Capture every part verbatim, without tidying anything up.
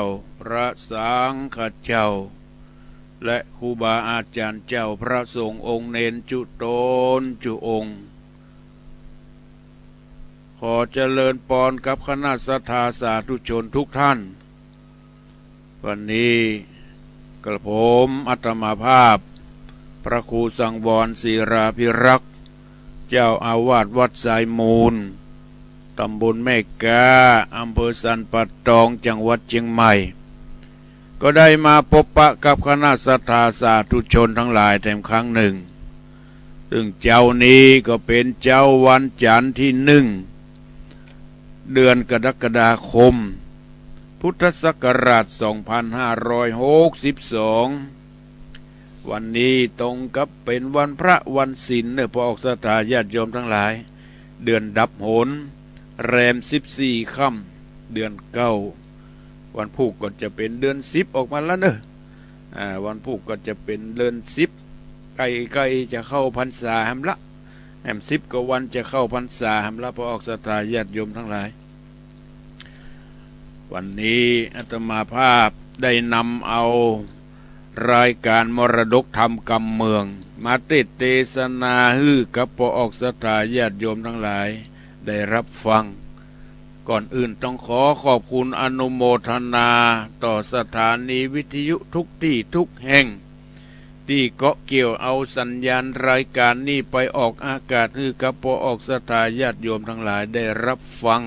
า พระสังฆเจ้า และครูบาอาจ๋ารย์เจ้า พระสงฆ์องค์เณรจุ๊ตนจุ๊องค์ ขอเจริญปอนกับคณะศรัทธาสาธุชนทุกท่าน วันนี้กระผมอาตมาภาพ พระครูสังวรศิลาภิรักษ์ เจ้าอาวาสวัดสายมูล ตำบลแม่ก๊า อำเภอสันป่าตอง จังหวัดเจียงใหม่ ก็ได้มาปะปะกับคณะศรัทธาสาธุชนตังหลายแถมครั้งนึ่ง ซึ่งเจ๊านี้ก็เป๋นเจ๊าวันจันทร์ตี้นึ่ง เดือนกรกฎาคม พุทธศักราชสองพันห้าร้อยหกสิบสอง วันนี้ตรงกับเป๋นวันพระวันศีลเน่อ ปออกศรัทธาญาติโยมตังหลาย เดือนดับหน แรมสิบสี่ค่ำ เดือนเก้า วันพูกก็จะเป๋นเดือนสิบออกมาแล้วเน่อ อ่า วันพูกก็จะเป๋นเดือนสิบ ใก้ๆ จะเข้าพรรษาแหมละ แหมสิบกว่าวันจะเข้าพรรษาแหมละ ปออกศรัทธาญาติโยมตังหลาย วันนี้อาตมาภาพได้นำเอารายก๋านมรดกธรรมกำเมือง มาเตศน์เตสนาหื้อกับปออกศรัทธาญาติโยมตังหลายได้ฮับฟัง ก่อนอื่นต้องขอขอบคุณอนุโมทนาต่อสถานีวิทยุทุกตี้ทุกแห่ง ตี้เกาะเกี่ยวเอาสัญญาณรายก๋านนี้ไปออกอากาศหื้อกับปออกศรัทธาญาติโยมตังหลายได้ฮับฟัง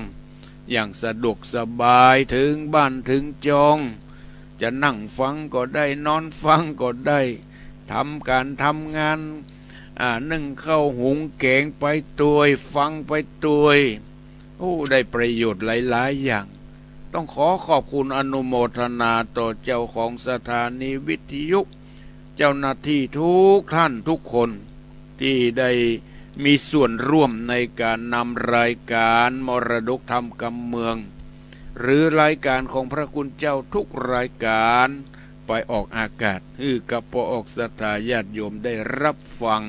อย่างสะดวกสบาย เถิงบ้านเถิงจอง จะนั่งฟังก็ได้ นอนฟังก็ได้ ทำก๋านทำงาน อ่า นึ่งข้าวหุงแก๋งไปตวย ฟังไปตวย โอ้ ได้ประโยชน์หลายๆ อย่าง ต้องขอขอบคุณอนุโมทนาต่อเจ้าของสถานีวิทยุ เจ้าหน้าตี้ทุกท่านทุกคน ตี้ได้มีส่วนร่วมในก๋านนำรายก๋านมรดกธรรมกำเมือง หรือรายก๋านของพระคุณเจ้าทุกรายก๋านไปออกอากาศ หื้อกับปออกศรัทธาญาติโยมได้ฮับฟัง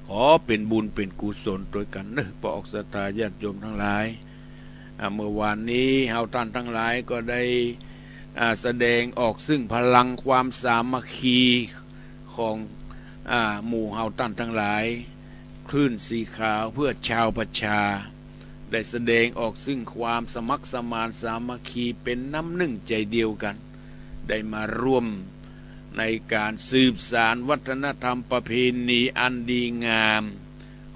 ขอเป๋นบุญเป๋นกุศลตวยกั๋นเน่อ ปออกศรัทธาญาติโยมตังหลาย อ่า เมื่อวานนี้เฮาต้านตังหลายก็ได้ อ่า แสดงออกซึ่งพลังความสามัคคีของ อ่า หมู่เฮาต้านตังหลาย คลื่นสีขาวเพื่อชาวประชา ได้แสดงออกซึ่งความสมัครสมานสามัคคี เป๋นน้ำนึ่งใจ๋เดียวกั๋น ได้มาร่วมในก๋านสืบสานวัฒนธรรมประเพณีอันดีงาม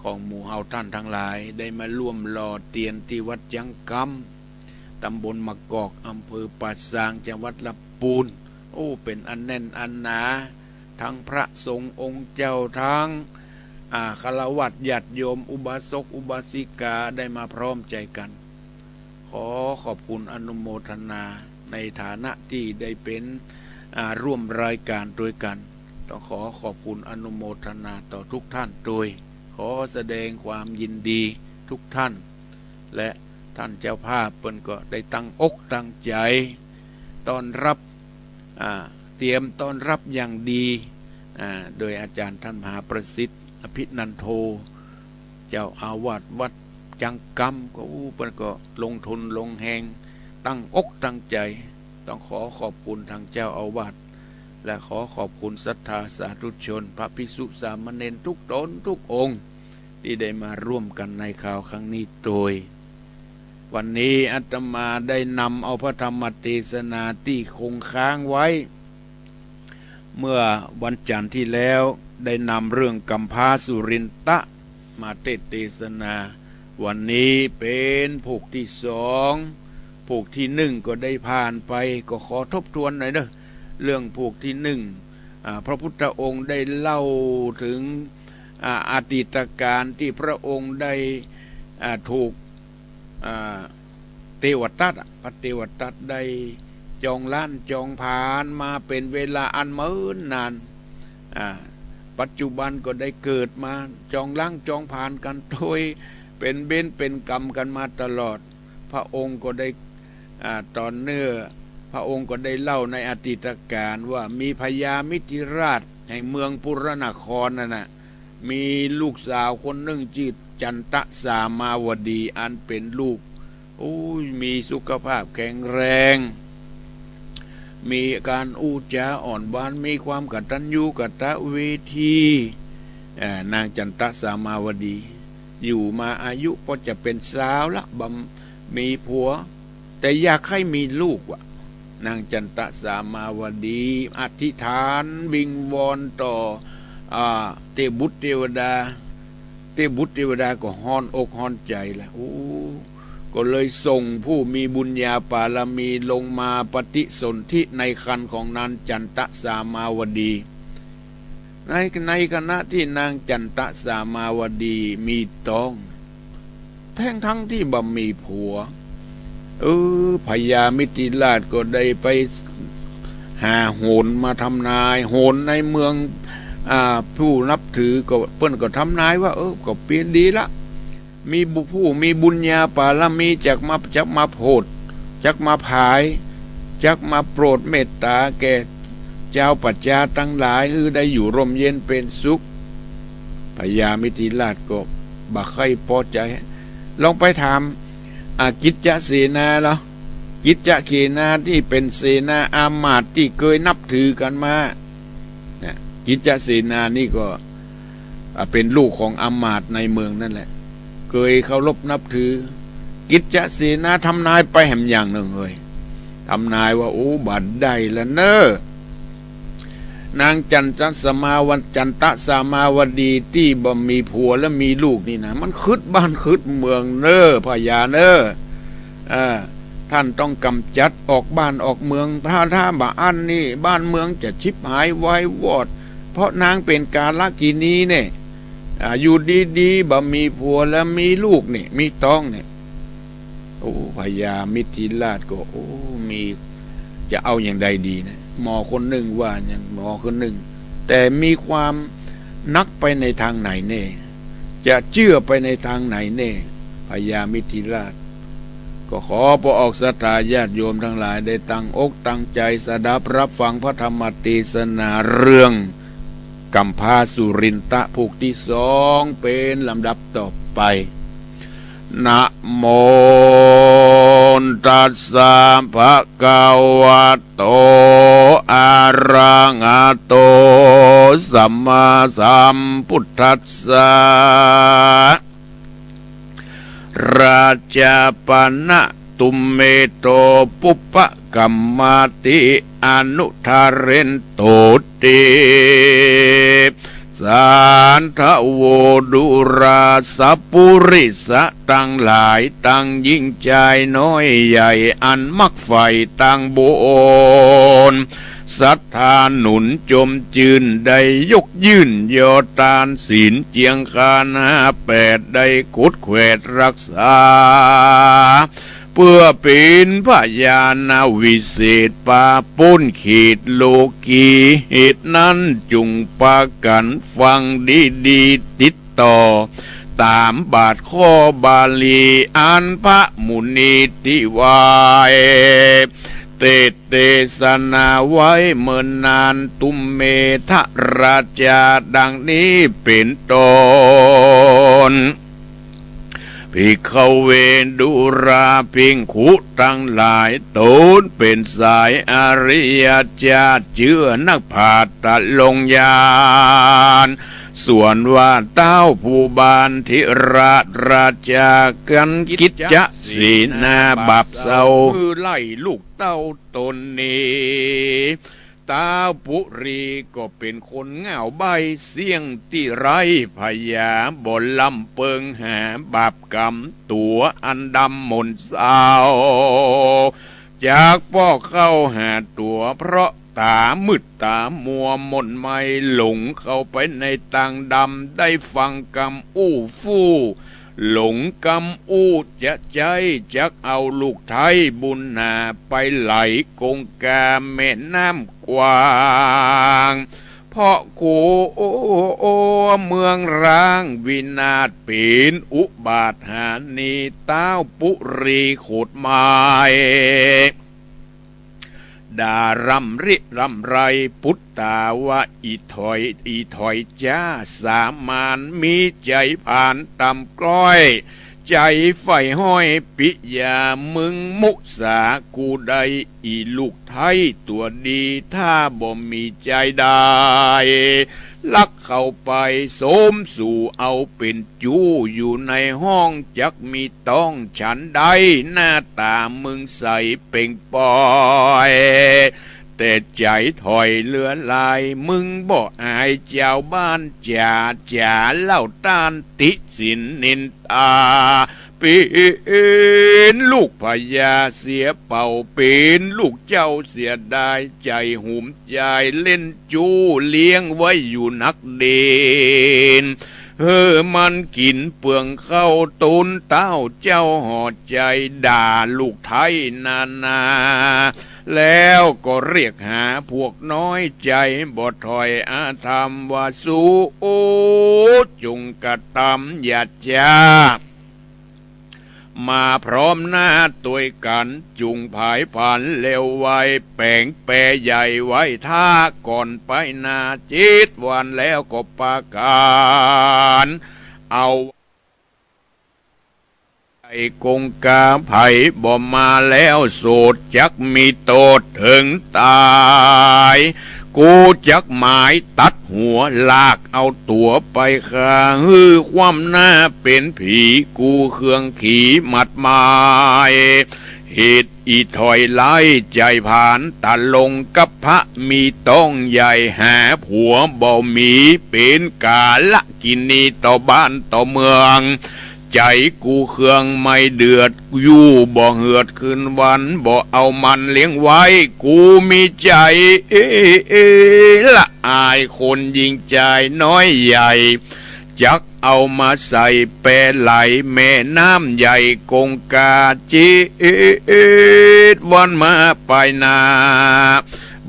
ของหมู่เฮาต้านตังหลาย ได้มาร่วมหล่อเตียนตี้วัดจั๊งกำ ตำบลมะกอก อำเภอป่าซาง จังหวัดลำปูน โอ้ เป๋นอันแน่นอันหนา ตึงพระสงฆ์องค์เจ้า ตึง อ่า ฆราวาสญาติโยม อุบาสกอุบาสิกา ได้มาพร้อมใจ๋กั๋น ขอขอบคุณอนุโมทนาในฐานะตี้ได้เป๋น อ่า ร่วมรายก๋านตวยกั๋น ต้องขอขอบคุณอนุโมทนาต่อทุกท่านตวย ขอแสดงความยินดีทุกท่าน และท่านเจ้าภาพเปิ้นก็ได้ตั้งอกตั้งใจ๋ต้อนฮับ อ่า เตรียมต้อนฮับอย่างดี อ่า โดยอาจ๋ารย์ท่านมหาประสิทธิ์ อภินันโท เจ้าอาวาสวัดจั๊งกำ ก็อู้ เปิ้นก็ลงทุนลงแฮง ตั้งอกตั้งใจ๋ ต้องขอขอบคุณตึงเจ้าอาวาส และขอขอบคุณศรัทธาสาธุชน พระภิกษุสามเณรทุกต๋นทุกองค์ ตี้ได้มาร่วมกั๋นในคราวครั้งนี้ตวย วันนี้อาตมาได้นำเอาพระธรรมเตสนาตี้คงค้างไว้ เมื่อวันจันทร์ตี้แล้ว ได้นำเรื่องกำพร้าสุรินทะมาเตสน์เตสนา วันนี้เป๋นผูกตี้สอง ผูกตี้นึ่งก็ได้ผ่านไป ก็ขอทบทวนหน่อยเน่อ เรื่องผูกตี้นึ่ง อ่า พระพุทธองค์ได้เล่าเถิง อ่า อดีตก๋านตี้พระองค์ได้ อ่า ถูก อ่า เตวทัตอะ พระเตวทัตได้จองล้างจองผลาญมาเป๋นเวลาอันเมินนาน อ่า ปัจจุบันก็ได้เกิดมาจองล้างจองผลาญกั๋นตวย เป๋นเวรเป๋นกรรมกั๋นมาตลอด พระองค์ก็ได้ อ่า ต๋อนเนื้อ พระองค์ก็ได้เล่าในอดีตก๋านว่ามีพญามิถิราชแห่งเมืองปุรณครนั่นน่ะ มีลูกสาวคนนึ่งจื้อจันตะสามาวดี อันเป๋นลูก โอ้ย มีสุขภาพแข็งแรง มีก๋านอู้จ๋าอ่อนหวาน มีความกตัญญูกตเวที เอ่อ นางจันตะสามาวดี อยู่มาอายุก็จะเป๋นสาวละ บ่มีผัว แต่อยากใค่มีลูกว่ะ นางจันตะสามาวดีอธิษฐานวิงวอนต่อ อ่า เตวบุตรเตวดา เตวบุตรเตวดาก็ฮ้อนอกฮ้อนใจ๋ละ โอ้ ก็เลยส่งผู้มีบุญญาบารมีลงมาปฏิสนธิในครรภ์ของนางจันตะสามาวดี ใน ในขณะตี้นางจันตะสามาวดีมีต๊อง แต๊งทั้งตี้บ่มีผัว เออ พญามิถิราชก็ได้ไปหาโหรมาทำนาย โหรในเมือง อ่า ผู้นับถือก็ เปิ้นก็ทำนายว่า เออ ก็เป๋นดีละ มีบุ ผู้มีบุญญาบารมีจักมา จักมาโผด จักมาผาย จักมาโปรดเมตต๋าแก่จาวประจาตังหลาย หื้อได้อยู่ร่มเย็นเป๋นสุข พญามิถิราชก็บ่ใค่ปอใจ๋ ลองไปถาม อ่า กิจจเสนาละ กิจจเสนาตี้เป๋นเสนาอามาตย์ตี้เกยนับถือกั๋นมา นะ กิจจเสนานี่ก็ อ่า เป๋นลูกของอามาตย์ในเมืองนั่นแหละ เกยเคารพนับถือ กิจจเสนาทำนายไปแหมอย่างนึ่งเอย ทำนายว่า โอ้ บ่ได้ละเน่อ นางจันตะสามาว จันตะสามาวดีตี้บ่มีผัวและมีลูกนี่นะ มันขึดบ้านขึดเมืองเน่อ พญาเน่อ เออ ต้านต้องก๋ำจัดออกบ้านออกเมือง ถ้า ถ้าบ่อั้นนี่บ้านเมืองจะฉิบหายวายวอด เพราะนางเป๋นกาลกิณีเนี่ย อ่า อยู่ดีๆ บ่มีผัวและมีลูกเนี่ย มีต๊องเนี่ย โอ้ พญามิถิราชก็ โอ้ มี จะเอาอย่างใดดีนะ หมอคนนึ่งว่าอย่าง หมอคนนึ่ง แต่มีความนักไปในตางไหนแน่ จะเจื้อไปในตางไหนแน่ พญามิถิราช ก็ขอปวกศรัทธาญาติโยมตังหลายได้ตั้งอกตั้งใจ๋สดับฮับฟังพระธรรมเตสนาเรื่องกัมภาสุรินทะภูกตี้สองเป๋นลำดับต่อไป นะโมตัสสะภะคะวะโต อะระหะโต สัมมาสัมพุทธัสสะ ราชาปนะ ตุมเมโต ปุปปะกัมมาติ อนุทาเรนโตติ สาธะโว ดูราสะปุริสะตังหลาย ตังญิงจายน้อยใหญ่ อันมักใฝ่ตังบุญ ศรัทธาหนุนจมจื้น ได้ยกยื่นยอตานศีลเจียงคานห้าแปด ได้ขดแขวดฮักษา เปื้อเป๋นพญาณวิเศษปาป๊นเขตโลกี เหตุนั้นจุ่งปากั๋นฟังดีๆ ติดต่อ ต๋ามบาทข้อบาลีอันพระมุนีตี้ไหว้ เตส เตสนาไว้เมินนาน ตุมเมทะราชา ดังนี้เป๋นต้น ภิกขเว ดูราภิกขุตังหลาย ต๋นเป๋นสายอริยเจ้า เจื้อนักปราชญ์ตะลงญาณ ส่วนว่าเต้าผู้บานเถระราชา กั๋นกิจจเสนาบาปเศร้า หื้อไล่ลูกเต้าต๋นนี้ ท้าวปุรีก็เป๋นคนง่าวใบ้เสี้ยงตี้ไร้ผญา บ่ลำเปิงหาบาปกรรมตั๋วอันดำหม่นเศร้า จักป้อเข้าหาตั๋ว เพราะต๋ามืดต๋ามัวหม่นไหม้ หลงเข้าไปในตางดำ ได้ฟังกำอู้ฟู่ หลงกำอู้จะใจ๊ จักเอาลูกไท้บุญนา ไปไหลกงกาแม่น้ำกว้าง เพราะโขเมืองร้างวินาศ เป๋นอุบาทหานี ท้าวปุรีโขดไหม้ ด่าร่ำริร่ำไร ปุตตาว่า อี่ถอย อี่ถอยจ๊า สามานมีใจ๋ผานต่ำกล้อย ใจ๋ใฝ่ฮ้อยปิยา มึงมุสากูได้ อี่ลูกไท้ตั๋วดี ถ้าบ่มีใจ๋ได้ ลักเข้าไปสมสู่เอาเป๋นจู้ อยู่ในห้องจักมีต้องฉันได้ หน้าต๋ามึงใสเป่งปอย แต่ใจ๋ถอยเหลือหลาย มึงบ่อายจาวบ้านจ๋า จ๋าเล่าต้านติฉินนินตา เป๋นลูกพญาเสียเป่า เป๋นลูกเจ้าเสียดาย ใจ๋หุมใจ๋เล่นจู้ เลี้ยงไว้อยู่นักเด่น หื้อมันกิ๋นเปืองข้าว ตูนเต้าเจ้าห่อใจ๋ ด่าลูกไท้นานา แล้วก็เรียกหาพวกน้อย ใจ๋บ่ถอยอาธรรม ว่าสูจุ่งกระตำอย่าจ้า มาพร้อมหน้าตวยกั๋น จุ่งผายผันเร็วไว แป๋งแปใหญ่ไว้ถ้า ก่อนไปนาเจ็ดวัน แล้วก็ประกาศเอา ไอ้กงกา ใผบ่มาแล้ว โสดจักมีโต้ษเถิงต๋าย กูจักหมายตัดหัว ลากเอาตั๋วไปฆ่า หื้อคว่ำหน้าเป๋นผี กูเคืองขีหมัดหมาย เหตุอี่ถอยไล่ใจ๋ผาน ตะลงกับพระมีต้องใหญ่ หาผัวบ่มี เป๋นก๋าละกินีต่อบ้านต่อเมือง ใจ๋กูเคืองไม่เดือด อยู่บ่เหือดคืนวัน บ่เอามันเลี้ยงไว้ กูมีใจ๋ละอายคนยิงจายน้อยใหญ่ จักเอามาใส่แปไหลแม่น้ำใหญ่กงกา เจ็ดวันมาไปนา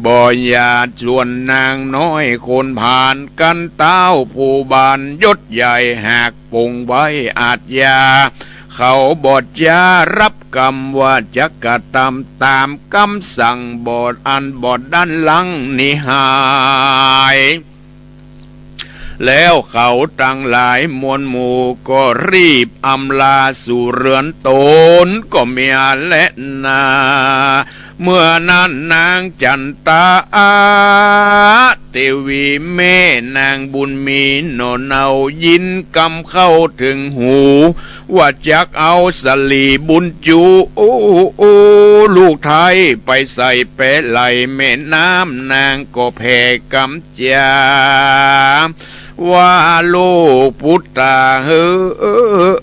บ่อย่าชวนนางน้อยคนผาน กันเต้าผู้บานยศใหญ่ หากปงไว้อาชญา เขาบ่จะรับกรรม ว่าจักกระตำต๋ามกำสั่ง บ่อันบ่ดั้นหลังนี้หาย แล้วเขาตังหลายมวลหมู่ ก็รีบอำลาสู่เฮือนต๋น ก็เมียและนา เมื่อนั้นนางจั๋นตาเตวีแม่นางบุญมีหน่อเนา ยินกำเข้าเถิงหู ว่าจักเอาสลีบุญจู๋ ลูกไท้ไปใส่แปไหลแม่น้ำ นางก็แผ่กำจ๋า ว่าลูกปุตตาเฮย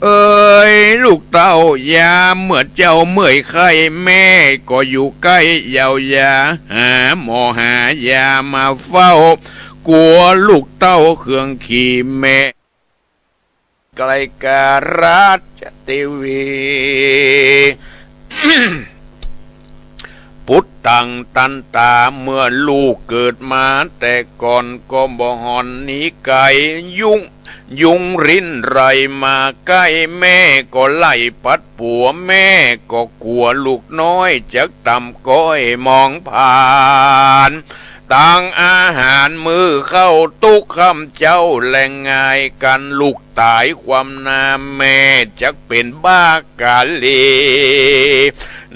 เอยลูกเต้ายามเมื่อเจ้าเมื่อยไข้ แม่ก็อยู่ใก้เยียวยา หาหมอหายามาเฝ้า กั๋วลูกเต้าเคืองขีแม่ ไกลการาชเตวี ปุตตังตันตา เมื่อลูกเกิดมาแต่ก่อน ก็บ่ห่อนหนีไก๋ ยุง ยุงริ้นไรมาใก้ แม่ก็ไล่ปัดปั๋ว แม่ก็กั๋วลูกน้อยจักตำก้อยมองผ่าน ตังอาหารมื้อเข้าตุ๊กค่ำเจ๊า แลงงายกั๋นลูกต๋ายความนา แม่จักเป๋นบ้ากาลี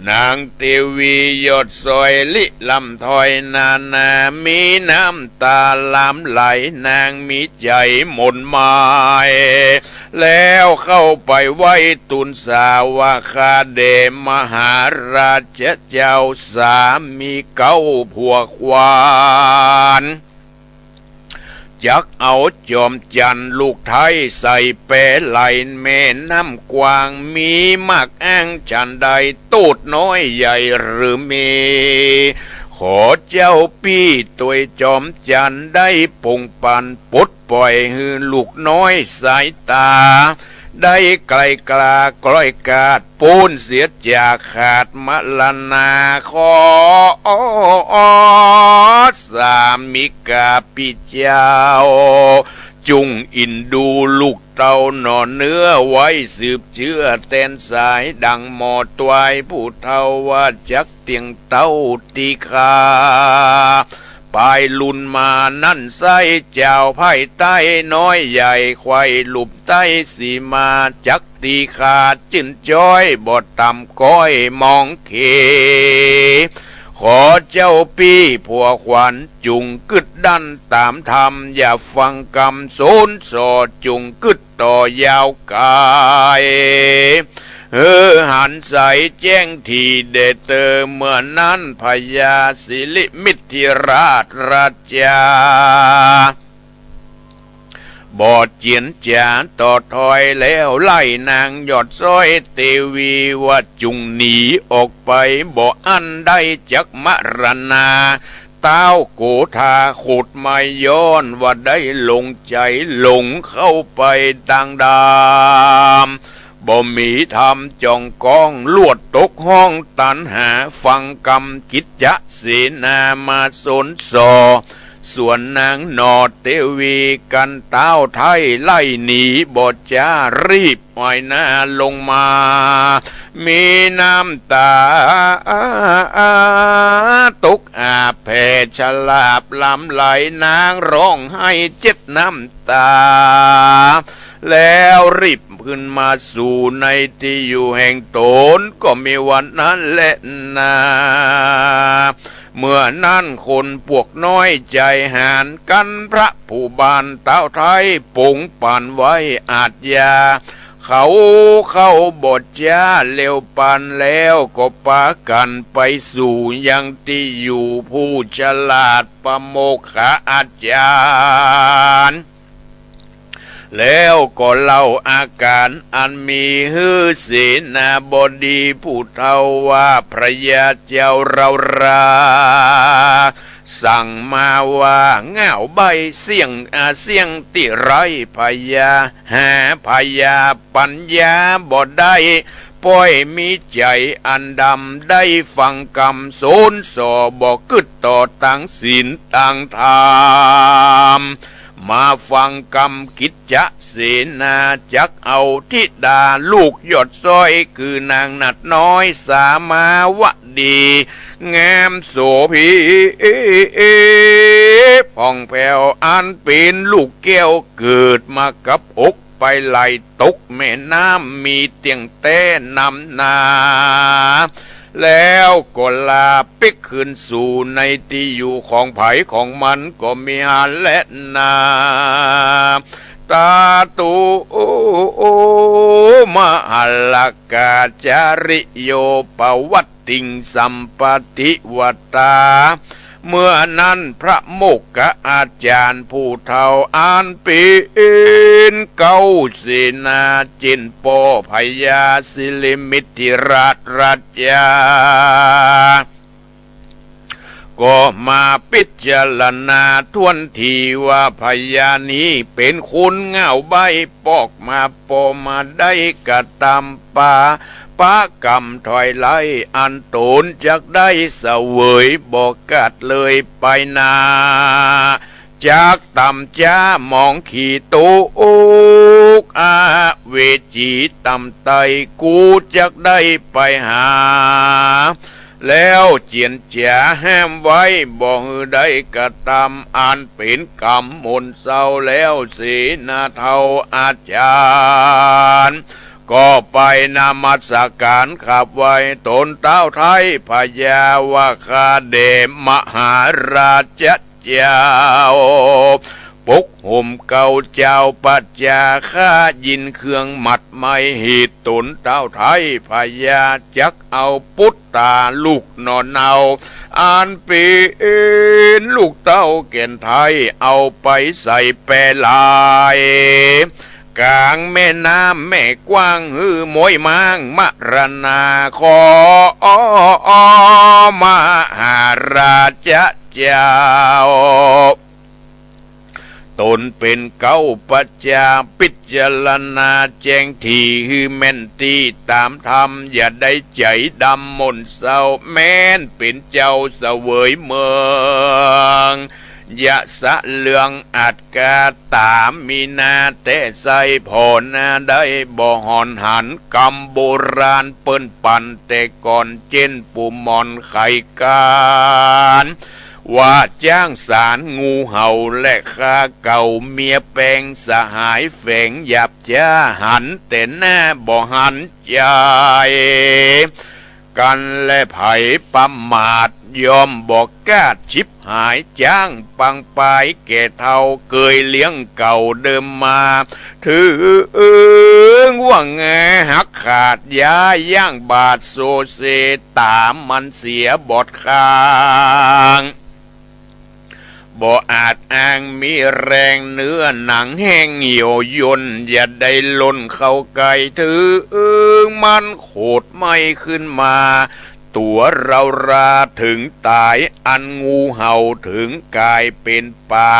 นางเตวียอดสอยลิลำถอยนานา มีน้ำต๋าหลามไหล นางมีใจ๋หม่นหมาย แล้วเข้าไปไหว้ตูนสา ว่าข้าแด่มหาราชเจ้า สามีเก๊าผัวขวัญ จักเอาจอมจั๋นลูกไท้ใส่แปไหลแม่น้ำกว้าง มีมากอ้างฉันใด โต้ษน้อยใหญ่หรือมี ขอเจ้าปี้ตวยจอมจั๋นได้ปงปันปลดป่อยหื้อลูกน้อยสายต๋า ได้ไกลกล้าคล้อยกาด ป๊นเสียจากขาดมรณา ขอสามิกาปี้เจ้า จุ่งอินดูลูกเต้าหน่อเนื้อไว้สืบเจื้อแตนสาย ดังหมอตวายผู้เฒ่าว่าจักเตี้ยงเต้าตี้ข้า ปายลุนมานั้นไส้ เจ้าไพร่ใต้น้อยใหญ่ ใคว่ลุ่มใต้สีมา จักตี้ข้าจื้นจ้อย บ่ต่ำก้อยมองเข ขอเจ้าปี้ผัวขวัญ จุ่งกึ๊ดดั้นต๋ามธรรม อย่าฟังกำสนส่อ จุ่งกึ๊ดต่อยาวไก๋ หื้อหันใสแจ้งถี่แด่เตอ เมื่อนั้นพญาสิริมิตรธิราชราชา บ่เจียรจ๋าต่อถ้อย แล้วไล่นางยอดสร้อยเตวีว่า จุ่งหนีออกไป บ่อั้นได้จักมรณา ต้าวโกธาขุดไม้ย้อน ว่าได้หลงใจ๋หลงเข้าไปตางดำ บ่มีธรรมจ่องก้อง ลวดตกห้องตัณหา ฟังกำกิจจะเสนามาสนส่อ ส่วนนางหนอเตวีกั๋น ต้าวไท้ไล่หนีบ่จ๊า รีบหงอยหน้าลงมา มีน้ำต๋าตกอาบแผ่ฉลาบหลั่งไหล นางฮ้องไห้เจ็ดน้ำต๋า แล้วรีบขึ้นมาสู่ในตี้อยู่แห่งต๋น ก็มีวันนั้นแลนา เมื่อนั้นคนปวกน้อยใจ๋หาญกั๋น พระผู้บานต้าวไท้ปงปานไว้อาชญา เขาเข้าบ่จ๊าเร็วปานแล้ว ก็ปากั๋นไปสู่ยังตี้อยู่ผู้ฉลาดประโมคขาอาจารย์ แล้วก็เล่าอาก๋ารอันมีหื้อเสนาบดีผู้เฒ่าว่า พระยาเจ้าเรารา สั่งมาว่า ง่าวใบ้เสี้ยง อา เสี้ยงตี้ไร้พญา หาพญาปัญญาบ่ได้ ป้อยมีใจ๋อันดำ ได้ฟังกำสนส่อ บ่กึ๊ดต่อตางศีลตางธรรม มาฟังกำกิจจะเสนา จักเอาธิดาลูกยอดสร้อย คือนางนาฏน้อยสามาวดี งามโสภีผ่องแผ้ว อันเป๋นลูกแก้วเกิดมากับอก ไปไหลตกแม่น้ำ มีเตี้ยงแต๊นำนา แล้วก็ลาปิ๊กคืนสู่ในตี้อยู่ของใผของมันก็มีหั้นแลนา ตาตุมหลกาจาริโย ปวัตติงสัมปติวตา เมื่อนั้นพระโมคคอาจารย์ผู้เฒ่า อันเป๋นเก๊าเสนา เจ้นป้อพญาสิริมิตรธิราชราชา ก็มาพิจารณาถ้วนทีว่า พญานี้เป๋นคนง่าวใบ้ ปอกมาป้อมาได้กระตำปา ปะกำถอยไล่ อันต๋นจักได้เสวยบ่ขาดเลยไปนา จักตำจ๊ามองขีโตอก อเวจีตำไต กูจักได้ไปหา แล้วเจียรจ๋าห้ามไว้ บ่หื้อได้กระตำ อันเป๋นกรรมหม่นเศร้า แล้วเสนาเฒ่าอาจารย์ ก็ไปนมัสก๋ารขับไหว้ต๋นเต๊าไท้พญาว่า ข้าแด่มหาราชเจ้า ปกห่มเก๊าเจ้าประจา ข้ายินเครื่องหมัดไหม้ เหตุต๋นเต๊าไท้พญา จักเอาปุตตาลูกหน่อเนา อันเป๋นลูกเต้าแก่นไท้ เอาไปใส่แปลาย ก๋างแม่น้ำแม่กว้าง หื้อม้วยม้างมรณา ขอมหาราชเจ้า ต๋นเป๋นเก๊าประจา พิจารณาแจ้งถี่ หื้อแม่นตี้ต๋ามธรรม อย่าได้ใจ๋ดำหม่นเศร้า แม้นเป๋นเจ้าเสวยเมือง ยะสะเลืองอัดกา ต๋ามมีนาแต๊ไส้ ผ่อนาได้บ่หอนหัน กำโบราณเปิ้นปั๋นแต่ก่อน เจ้นปู่หมอนไขก๋าน ว่าจ๊างสารงูเห่าและฆ่าเก่าเมียแปง สหายแฝงหยาบจ๊า หันแต่หน้าบ่หันใจ๋ กันและใผประมาท ย่อมบ่กล้าฉิบหาย จ๊างปางปายแก่เฒ่า เกยเลี้ยงเก่าเดิมมา เถิงว่าแงหักขาด ย้ายย่างบาดโซเซ ต๋ามันเสียบอดข้าง บ่อาจอ้างมีแรง เนื้อหนังแห้งเหี่ยวย่น อย่าได้ล่นเข้าใก้ เถิงมันโขดไหม้ขึ้นมา ตั๋วเราราเถิงต๋าย อันงูเห่าเถิงก๋ายเป๋นป๋า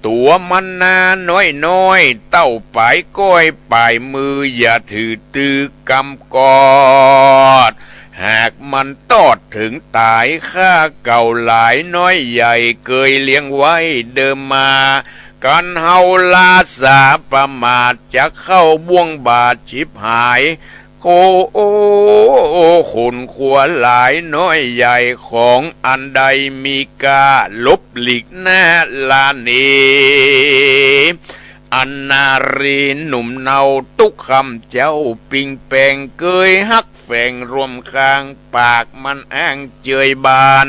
ตั๋วมันนาน้อยๆ เต้าป๋ายก้อยป๋ายมือ อย่าถือตื้อกำกอด หากมันตอดเถิงต๋าย ฆ่าเก่าหลายน้อยใหญ่ เกยเลี้ยงไว้เดิมมา กันเฮาลาสาประมาท จักเข้าบ่วงบาดฉิบหาย โค คนขัวหลายน้อยใหญ่ ของอันใดมีก้า หลบหลีกหน้าลาหนี อันนารีหนุ่มเนาตุ๊กคำเจ้าปิงแปง เกยฮักแฝงร่วมข้าง ปากมันอ้างเจยบาน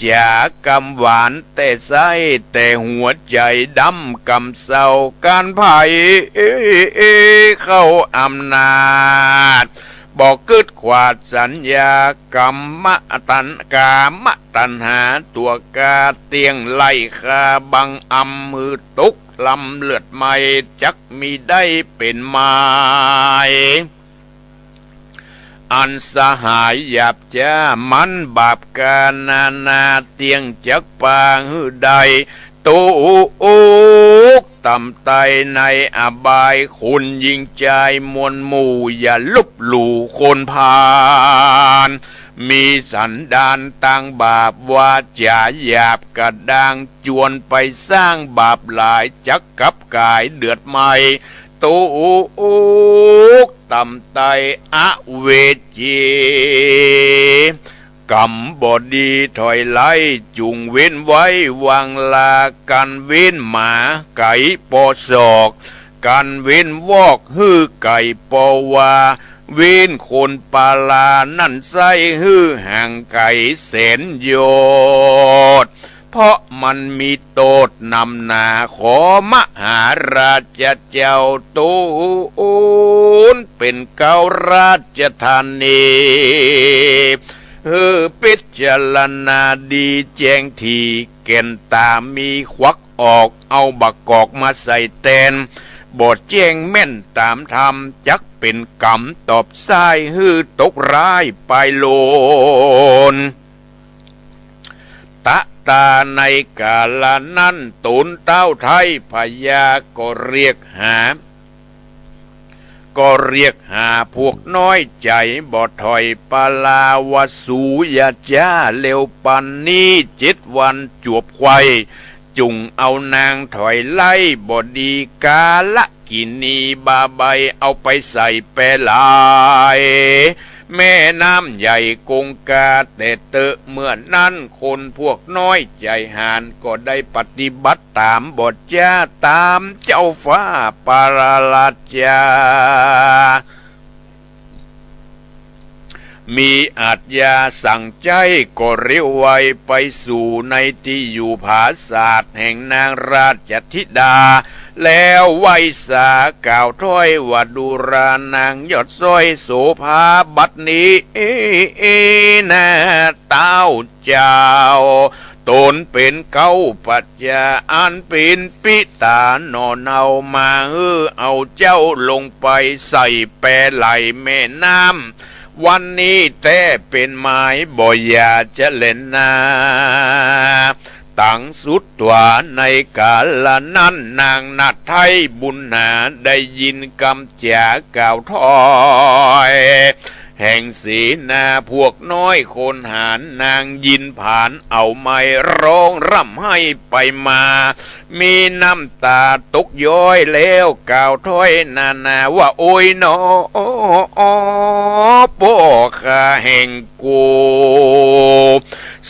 จ๋ากำหวานแต่ไส้ แต่หัวใจ๋ดำกำเศร้า กันใผเข้าอำนาจ บ่กึ๊ดขวาดสัญญา กำมะตัณ กามะตัณหาตั๋วกา เตี้ยงไล่ฆ่าบังอำ หื้อตกลำเลือดไหม้ จักมีได้เป๋นไม้ อันสหายหยาบจ๊า มันบาปกานานา เตี้ยงจักปางหื้อได้ ตกต่ำใต้ในอบาย คนหญิงจายมวลหมู่ อย่าลบหลู่คนพาล มีสันดานตางบาป วาจ๋าหยาบกระด้าง จวนไปสร้างบาปหลาย จักกลับก๋ายเดือดไหม้ ตกต่ำใต้อเวจี กำบ่ดีถอยไล่ จุ่งเว้นไว้วางลา กันเว้นหมาไก๋ปอศอก กันเว้นวอกหื้อไก่ปอวา เว้นคนปาลานั้นไส้ หื้อห่างไก๋แสนโยชน์ เพราะมันมีโต้ษหนำหนา ขอมหาราชเจ้า ตนเป๋นเก๊าราชธานี หื้อพิจารณาดีแจ้งถี่ แก่นต๋ามีควักออก เอาบ่ากอกมาใส่แตน บ่แจ้งแม่นต๋ามธรรม จักเป๋นก๋รรมตอบส้าย หื้อตกร้ายปายโลน ตะตาในกาละนั้น ต๋นเต๊าไท้พญาก็เรียกหา ก็เรียกหาพวกน้อยใจ๋บ่ถอยปาลา ว่าสูอย่าจ๊าเร็วปันนี้ เจ็ดวันจวบไขว่ จุ่งเอานางถอยไล่ บ่ดีกาละกินีบาใบ เอาไปใส่แปไหล แม่น้ำใหญ่กงกา แต่เต๊อะเมื่อนั้น คนพวกน้อยใจ๋หาญ ก็ได้ปฏิบัติต๋ามบ่จ๊า ต๋ามเจ้าฟ้าปาลาราชา มีอาชญาสั่งใจ๊ ก็เร็วไวไปสู่ในตี้อยู่ผาสาทแห่งนางราชธิดา แล้วไหว้สากล่าวถ้อยว่า ดูรานางยอดสร้อยโสภา บัดนี้นาเต๊าเจ้า ต๋นเป๋นเก๊าปัจจา อันเป๋นปิต๋าหน่อเนา มาหื้อเอาเจ้าลงไปใส่แปไหลแม่น้ำ วันนี้แต๊เป๋นไม้ บ่อย่าจะแล่นนา ตังสุดต๋วาในกาละนั้น นางนาฏไท้บุญหนา ได้ยินกำจ๋ากล่าวถ้อย แห่งเสนา พวกน้อยคนหาญนางยินผาน เอาไมค์ร้องร่ำไห้ไปมา มีน้ำต๋าตกย้อยแล้วกล่าวถ้อยนานาว่า โอยหนอ ป้อข้าแห่งกู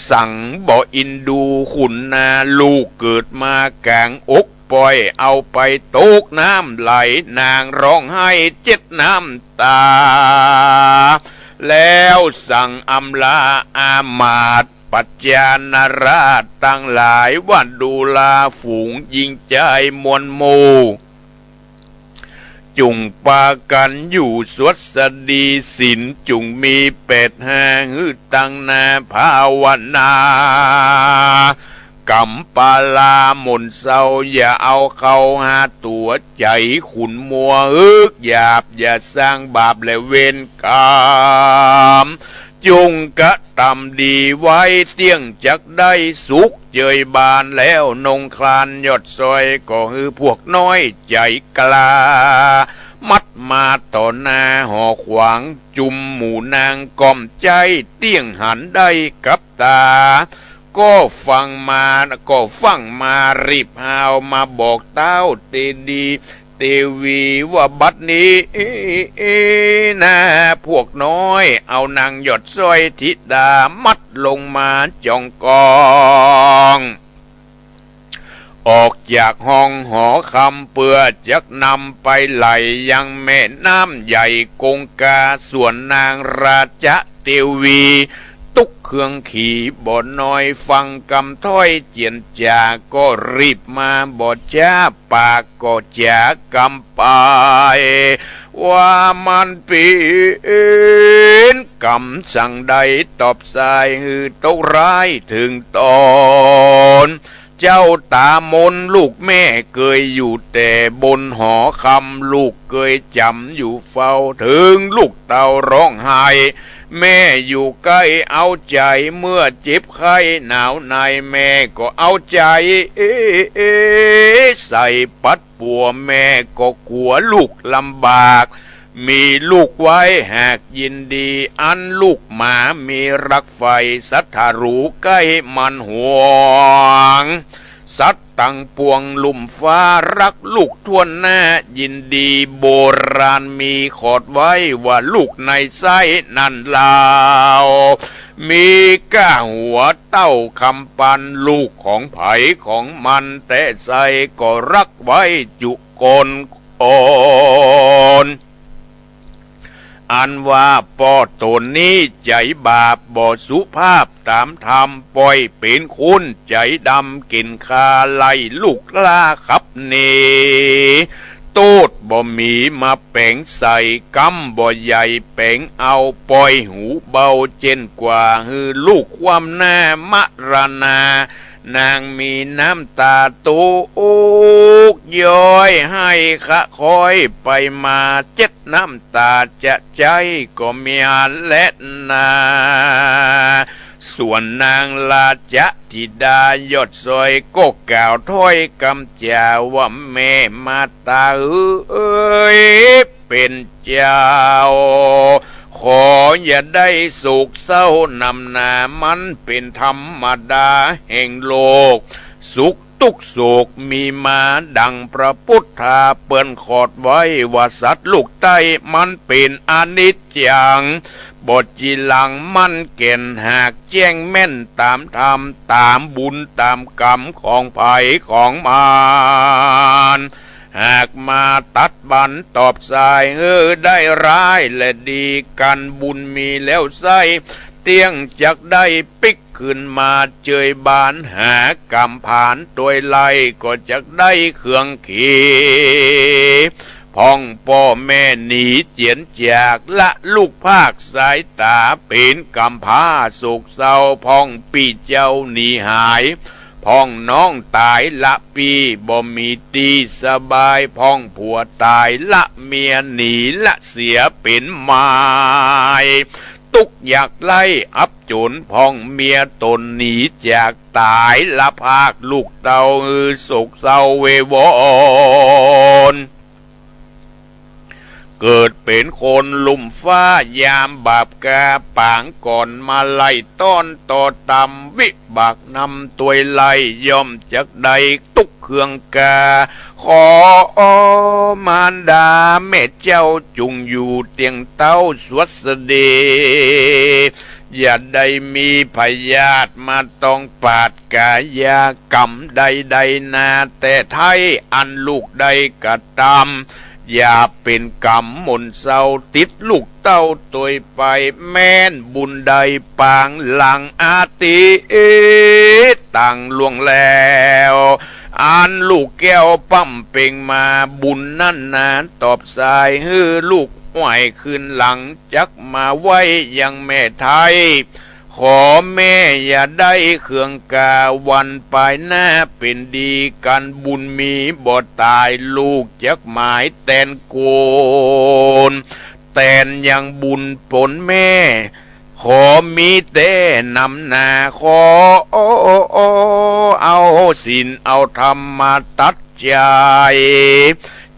สังบ่อินดูขุนนา ลูกเกิดมากลางอก ป้อยเอาไปตกน้ำไหล นางร้องไห้เจ็ดน้ำต๋า แล้วสั่งอำลาอามาตย์ปัจจานาราชตังหลายว่า ดูราฝูงญิงจายมวลหมู่ จุ่งปากั๋นอยู่สวดสดีศีล จุ่งมีแปดห้าหื้อตั้งนาภาวนา ก๋ำปาลามนเศร้า อย่าเอาเข้าหาตั๋ว ใจ๋ขุนมัวเอิกหยาบ อย่าสร้างบาปและเวรกรรม จุ่งกระตำดีไว้ เตี้ยงจักได้สุขเจยบาน แล้วนงคลานยอดซอย ก็หื้อพวกน้อยใจ๋กล้า มัดมาต่อหน้าหอขวาง จุมหมู่นางก้อมใจ๊ เตี้ยงหันได้กับต๋า ก็ฟั่งมา ก็ฟั่งมารีบฮาวมาบอกต้าวเตดี เตวีว่า บัดนี้นา พวกน้อยเอานางยอดซอยธิดามัดลงมาจ่องกอง ออกจากห้องหอคำ เปื้อจักนำไปไหลยังแม่น้ำใหญ่กงกา ส่วนนางราชเตวี ตุ๊กเคืองขีบ่น้อย ฟั่งกำถ้อยเจียนจ๋า ก็รีบมาบ่จ๊า ปากก็จ๋ากำไป ว่ามันเป๋นกรรมสังใด ตอบสายหื้อตกร้ายเถิงต๋น เจ้าต๋ามนลูกแม่เกยอยู่แต่บนหอคำ ลูกเกยจ๋ำอยู่เฝ้า เถิงลูกเต้าร้องไห้ แม่อยู่ใก้เอาใจ๋ เมื่อเจ็บไข้หนาวใน แม่ก็เอาใจ๋ใส่ปัดปัว แม่ก็กั๋วลูกลำบาก มีลูกไว้หากยินดี อันลูกหมามีรักใฝ่ สัตว์หรูใก้มันหวง สัตว์ตังปวงลุ่มฟ้ารักลูกถ้วนหน้า ยินดีโบราณมีขอดไว้ ว่าลูกในไส้นั่นลาว มีก้าหัวเต้าคำปัน ลูกของใผของมันแต๊ไส้ ก็รักไว้จุคน อันว่าป้อต๋นนี้ใจ๋บาปบ่สุภาพต๋ามธรรม ป้อยเป๋นคนใจ๋ดำเก่นคา ไล่ลูกล้าขับหนี โต้ษบ่มีมาแป๋งใส่ กรรมบ่ใหญ่แป๋งเอา ป้อยหูเบาเจ้นกว่า หื้อลูกคว่ำหน้ามรณา นางมีน้ำต๋าตกย้อย ไห้คะคอยไปมา เจ็ดน้ำต๋าจะใจ๊ก็มีอันแลนา ส่วนนางราชธิดายอดซอย ก็กล่าวถ้อยกำจ๋าว่า แม่มาต๋าเอ๋ย เป๋นเจ้า ขออย่าได้โศกเศร้านำหน้า มันเป๋นธรรมดาแห่งโลก สุขตุ๊กข์โศกมีมา ดังพระพุทธาเปิ้นขอดไว้ ว่าสัตว์ลูกไต้มันเป๋นอนิจจัง บ่จีหลังมันแก่น หากแจ้งแม่นต๋ามธรรม ต๋ามบุญต๋ามกรรมของใผของมัน หากมาตัดบันตอบสาย หื้อได้ร้ายและดี กั๋นบุญมีแล้วไส้ เตี้ยงจักได้ปิ๊กคืนมา เจยบานหากำผานตวยไล่ ก็จักได้เคืองขี พ่องป้อแม่หนีเจียนจาก ละลูกภาคสายต๋า เป๋นกำพร้าโศกเศร้า พ่องปี้เจ้าหนีหาย พ่องน้องต๋ายละปี้ บ่มีตี้สบาย พ่องผัวต๋ายละเมียหนี ละเสียเป๋นไม้ ตุ๊กข์ยากไร้อับจ๋น พ่องเมียต๋นหนีจากต๋าย ละภาคลูกเต้า หื้อโศกเศร้าเววอน เกิดเป๋นคนลุ่มฟ้า ยามบาปกาปางก่อน มาไล่ต้อนต่อต๋าม วิบากนำตวยไล่ ย่อมจักได้ตุ๊กข์เคืองกา ขอมารดาแม่เจ้าจุ่งอยู่เตียงเต้าสวัสดี อย่าได้มีพยาธิมาตองปาดกายากรรมใดๆ นา แต่ไท้อันลูกได้กระตำ อย่าเป๋นกรรมหม่นเศร้าติดลูกเต้าตวยไป แม่นบุญใดปางหลังอาทิตย์ต่างล่วงแล้ว อันลูกแก้วป้ำเป่งมา บุญนั้นนาตอบสาย หื้อลูกไหวคืนหลัง จักมาไหว้ยังแม่ไท้ ขอแม่อย่าได้เคืองกา วันปายหน้าเป๋นดี กันบุญมีบ่ตาย ลูกจักหมายแตนกูล แตนยังบุญปนแม่ ขอมีแต่นำหน้า ขอเอาศีลเอาธรรมมาตัด ใจ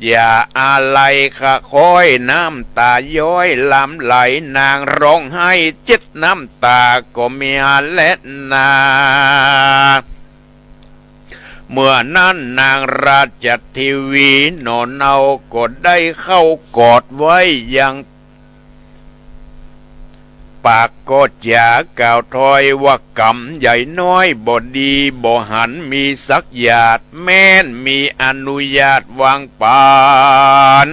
อย่าอาลัยขะค้อย น้ำตาย้อยหลั่งไหล นางฮ้องไห้เจ็ดน้ำต๋าก็มีหั้นแลนา เมื่อนั้นนางราชเทวีหน่อเนาก็ได้เข้ากอดไว้ยัง ปากก็จ๋ากล่าวถ้อยว่ากรรมใหญ่น้อย บ่ดีบ่หันมีสักหยาด แม่นมีอนุญาตวางปาน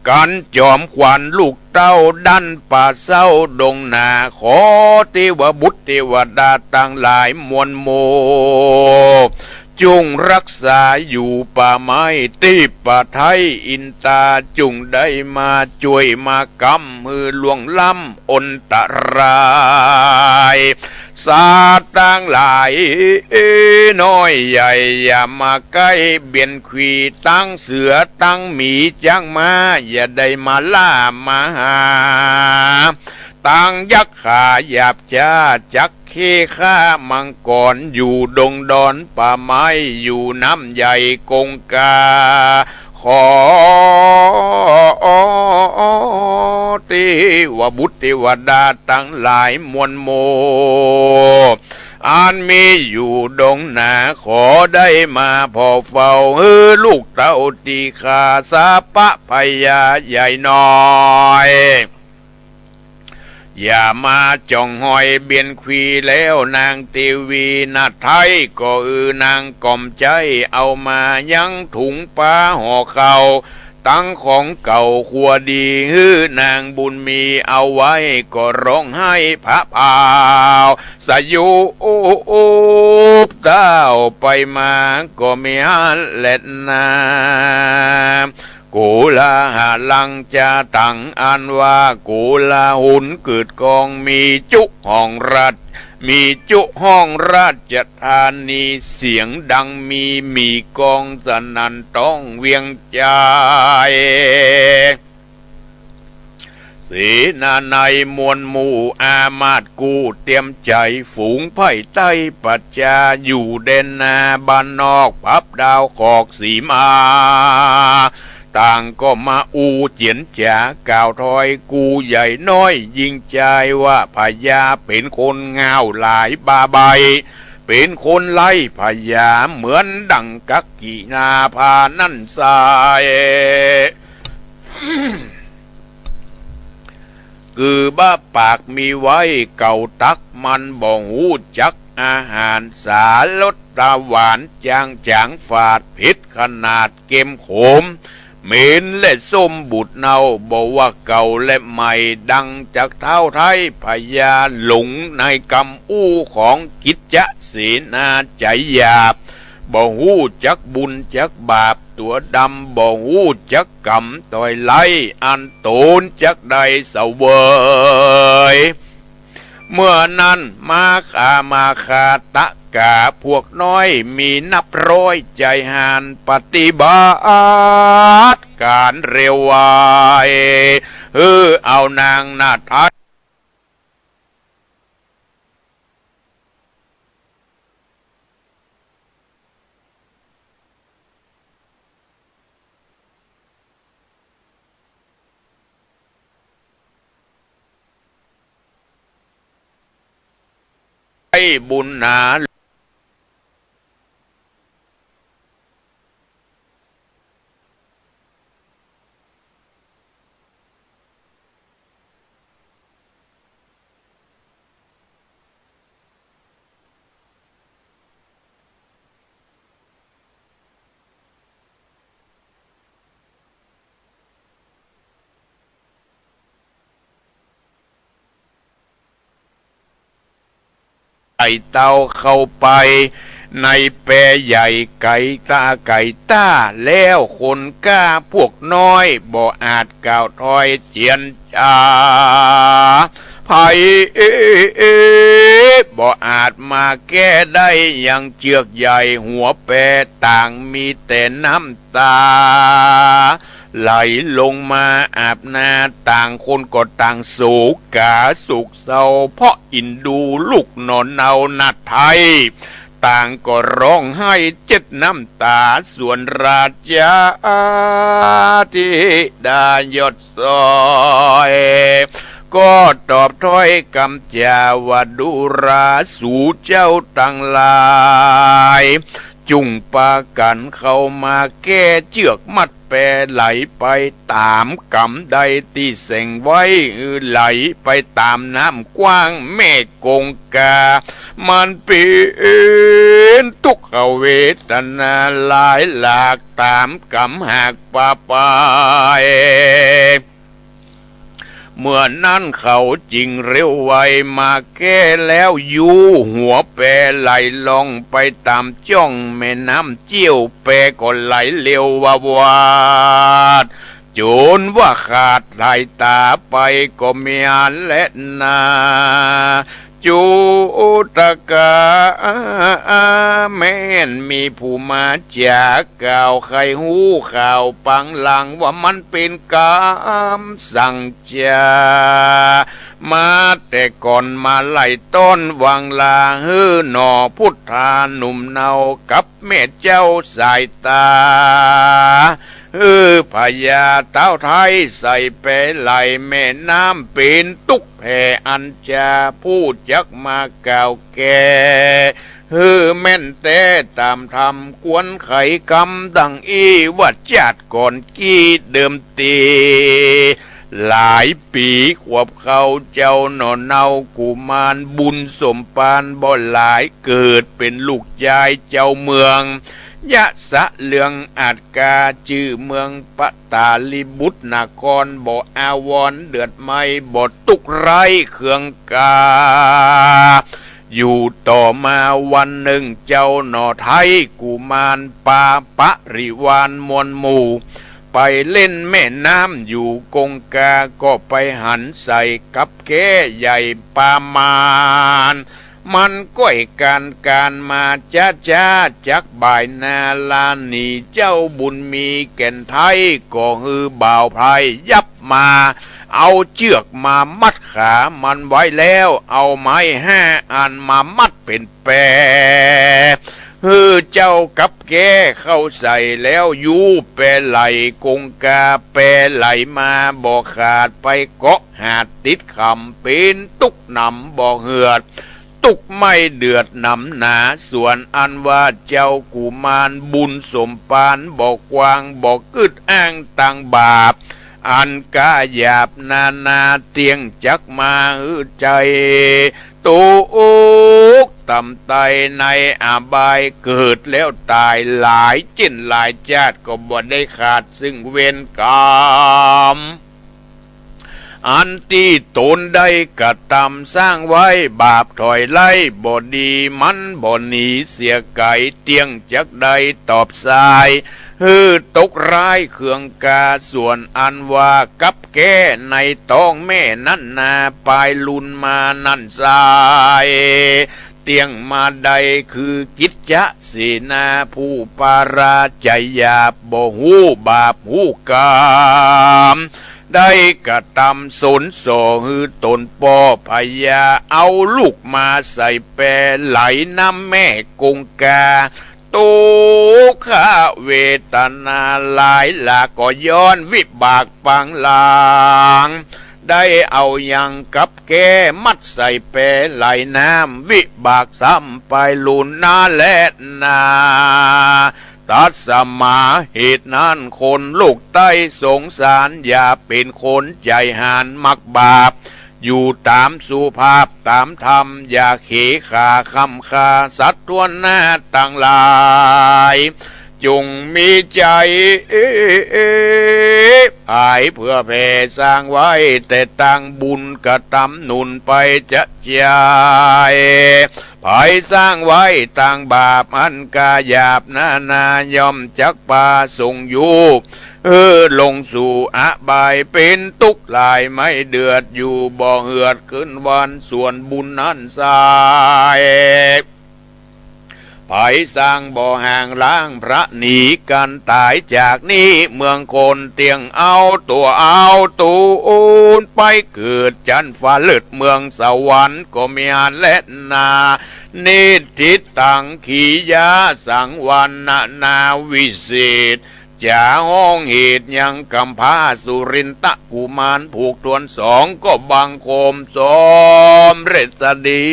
กันจอมขวัญลูกเต้าดั้นป่าเศร้าดงนา ขอเตวบุตรเตวดาตังหลายมวลหมู่ จุ่งฮักษาอยู่ป่าไม้ตี้ป่าไท้ อินตาจุ่งได้มาจ้วยมาก๋ำ หื้อล่วงล้ำอันตราย สัตว์ตังหลายน้อยใหญ่ อย่ามาใก้เบียนขวี ตังเสือตังหมีจักมา อย่าได้มาล่ามาหา ตังยักษ์ขาหยาบจ๊าจัก เข้ฆ่ามังกร อยู่ดงดอนป่าไม้ อยู่น้ำใหญ่กงกา ขอเตวบุตรเตวดาตังหลายมวลหมู่ อันมีอยู่ดงนา ขอได้มาผ่อเฝ้า หื้อลูกเต้าตี้ข้า สาปะพยาใหญ่น้อย อย่ามาจ่องหอยเบียนขวี แล้วนางเตวีนาไท้ก็อือนางก๋อมใจ๊ เอามายังถุงปาห่อข้าว ตังของเก่าครัวดี หื้อนางบุญมีเอาไว้ ก็ฮ้องไห้ผะพาว สยุบเต้าไปมาก็มีหั้นแลนา โกลาหลังจาตัง อันว่าโกลาหลเกิดกอง มีจุฮ้องราช มีจุฮ้องราชธานี เสียงดังมีหมี่กอง สนั่นต้องเวียงใจ๋ เสนาในมวลหมู่อามาตย์กู้เตรียมใจ๋ ฝูงไพร่ไต้ปัจจา อยู่แดนนาบ้านนอกปับดาวขอกสีมา ต่างก็มาอู้เจียนจ๋ากล่าวถ้อย กู้ใหญ่น้อยยิ่งจาย ว่าพญาเป๋นคนง่าวหลายบ้าใบ้ เป๋นคนไร้ผญา เหมือนดั่งกักกินาพานั้นไส้ กือบ้าปากมีไว้เก่าตั๊ก มันบ่ฮู้จักอาหาร สาลดตาหวานจางจางฝาด เผ็ดขนาดเก็มขม เหม็นและส้มบูดเน่า บ่ว่าเก่าและใหม่ ดังจักท้าวไท้พญา หลงในกำอู้ของกิจจเสนาใจ๋หยาบ บ่ฮู้จักบุญจักบาป ตั๋วดำบ่ฮู้จักกรรม ต้อยไร้อันต๋นจักได้เสวย เมื่อนั้นมาขามาคาตะกาพวกน้อย มีนับร้อยใจ๋หาญปฏิบัติก๋านเร็วไว หื้อเอานางนาไท้ บุญหนา ไก่เต้าเข้าไปในแปใหญ่ไก๋ต๋าไก๋ต๋า แล้วคนกล้าพวกน้อยบ่อาจกล่าวถ้อยเจียนจ๋า ใผบ่อาจมาแก้ได้ ยังเจือกใหญ่หัวแปต่างมีแต่น้ำต๋า ไหลลงมาอาบหน้า ต่างคนก็ต่างโศกาโศกเศร้า เพราะเอ็นดูลูกหน่อเนาหน้าไท้ ต่างก็ฮ้องไห้เจ็ดน้ำต๋า ส่วนราชธิดายอดซอย ก็ตอบถ้อยกำจ๋าว่า ดูราสูเจ้าตังหลาย จุ่งปากั๋นเข้ามาแก้เจือกมัดแป ไหลไปต๋ามก๋ำใดตี้เส้งไว้ ไหลไปต๋ามน้ำกว้างแม่คงคา มันเป๋นตุ๊กขเวทนาหลายหลากต๋ามก๋ำหากปาไป เมื่อนั้นเขาจึงเร็วไวมาแก้แล้ว อยู่หัวแปไหลล่องไปต๋ามจ้องแม่น้ำเจี้ยว แปก็ไหลเร็ววาวาด จ๋นว่าขาดสายต๋าไปก็มีอันแลนา จุตกา แม่นมีผู้มาจ๋ากล่าว ใค่ฮู้ข่าวปังหลัง ว่ามันเป๋นกำสั่งจ๋า มาแต่ก่อนมาไหล่ต้อน หวังลาหื้อหน่อพุทธาหนุ่มเนากับแม่เจ้าสายต๋า หื้อพญาต๊าวไท้ใส่แปไหลแม่น้ำเป๋นตุ๊กข์แผ่อันจา ผู้จักมากล่าวแก้ หื้อแม่นแต๊ต๋ามธรรมควรไขกำดังอี้ ว่าจาติก่อนกี้เดิมตี้ หลายปี๋ขวบเข้าเจ้าหน่อเนากุมาร บุญสมปานบ่หลาย เกิดเป๋นลูกจายเจ้าเมือง ยะสะเหลืองอาจกา จื้อเมืองปตาลิบุตรนคร บ่อาวรณ์เดือดไหม้ บ่ตุ๊กข์ร้ายเคืองกา อยู่ต่อมาวันนึ่ง เจ้าหน่อไท้กุมารปาปริวารมวลหมู่ ไปเล่นแม่น้ำอยู่คงคา ก็ไปหันใส่กับแก้ใหญ่ปามาน มันก้อยก๋านก๋านมาจ๊าจ๊า จักบ่ายนาลาหนีเจ้าบุญมีแก่นไท้ ก็หื้อบ่าวพลายยับมา เอาเจื้อกมามัดขามันไว้แล้ว เอาไม้ห้าอันมามัดเป๋นแป หื้อเจ้ากับแก้เข้าใส่แล้ว อยู่แปไหลคงคา แปไหลมาบ่ขาด ไปเกาะหาดติดขำ เป๋นตุ๊กข์หนำบ่เหือด ตุ๊กข์ไหม้เดือดหนำหนา ส่วนอันว่าเจ้ากุมารบุญสมปานบ่กว้าง บ่กึ๊ดอ้างตังบาป อันก้าหยาบนานา เตี้ยงจักมาหื้อใจ๋ ตุ๊กข์ต่ำใต้ในอบาย เกิดแล้วต๋ายหลายเจ้นหลายจาติ ก็บ่ได้ขาดซึ่งเวรกรรม อันตี้ต๋นได้กระตำสร้างไว้ บาปถอยไล่บ่ดี มันบ่หนีเสียไก๋ เตี้ยงจักได้ตอบสาย หื้อตกข์ร้ายเคืองกา ส่วนอันว่ากับแก้ในต๊องแม่นั้นนา ปายลุนมานั้นสาย เตี้ยงมาได้คือกิจจะเสนา ผู้ปาราจัยหยาบ บ่ฮู้บาปฮู้กรรม ได้กระตำสนส่อหื้อต๋นป้อพญา เอาลูกมาใส่แปไหลน้ำแม่คงคา ตุ๊กขเวทนาหลายหลาก ก็ย้อนวิบากปางหลัง ได้เอายังกับแก้ มัดใส่แปไหลน้ำ วิบากซ้ำไปหลุนนาแลนา ตัสมา เหตุนั้นคนลูกไต้สงสาร อย่าเป๋นคนใจ๋หาญมักบาป อยู่ต๋ามสุภาพต๋ามธรรม อย่าเขขาค่ำฆ่าสัตว์ทั่วหน้าตังหลาย จงมีใจ๋อายเผื่อแผ่สร้างไว้ แต่ตางบุญกระตำหนุนไปจะใจ๋ ใผสร้างไว้ตางบาปอันกาหยาบนานา ย่อมจักปาส่งอยู่ เออ ลงสู่อบายเป๋นตุ๊กข์หลาย ไม่เดือดอยู่บ่เหือด ขึ้นวันส่วนบุญนั้นสาย ใผสร้างบ่ห่างล้างพระหนี กันต๋ายจากนี้เมืองคน เตี้ยงเอาตั๋วเอาตูน ไปเกิดจั๊นฟ้าเลิศเมืองสวรรค์ก็มีอันแลนา นิทธิตัง ขียาสังวรรณนาวิเศษ จ๋าฮ้องเหตุยังกำพร้าสุรินทะกุมาร ผูกถ้วนสองก็บังคมสำเร็จดี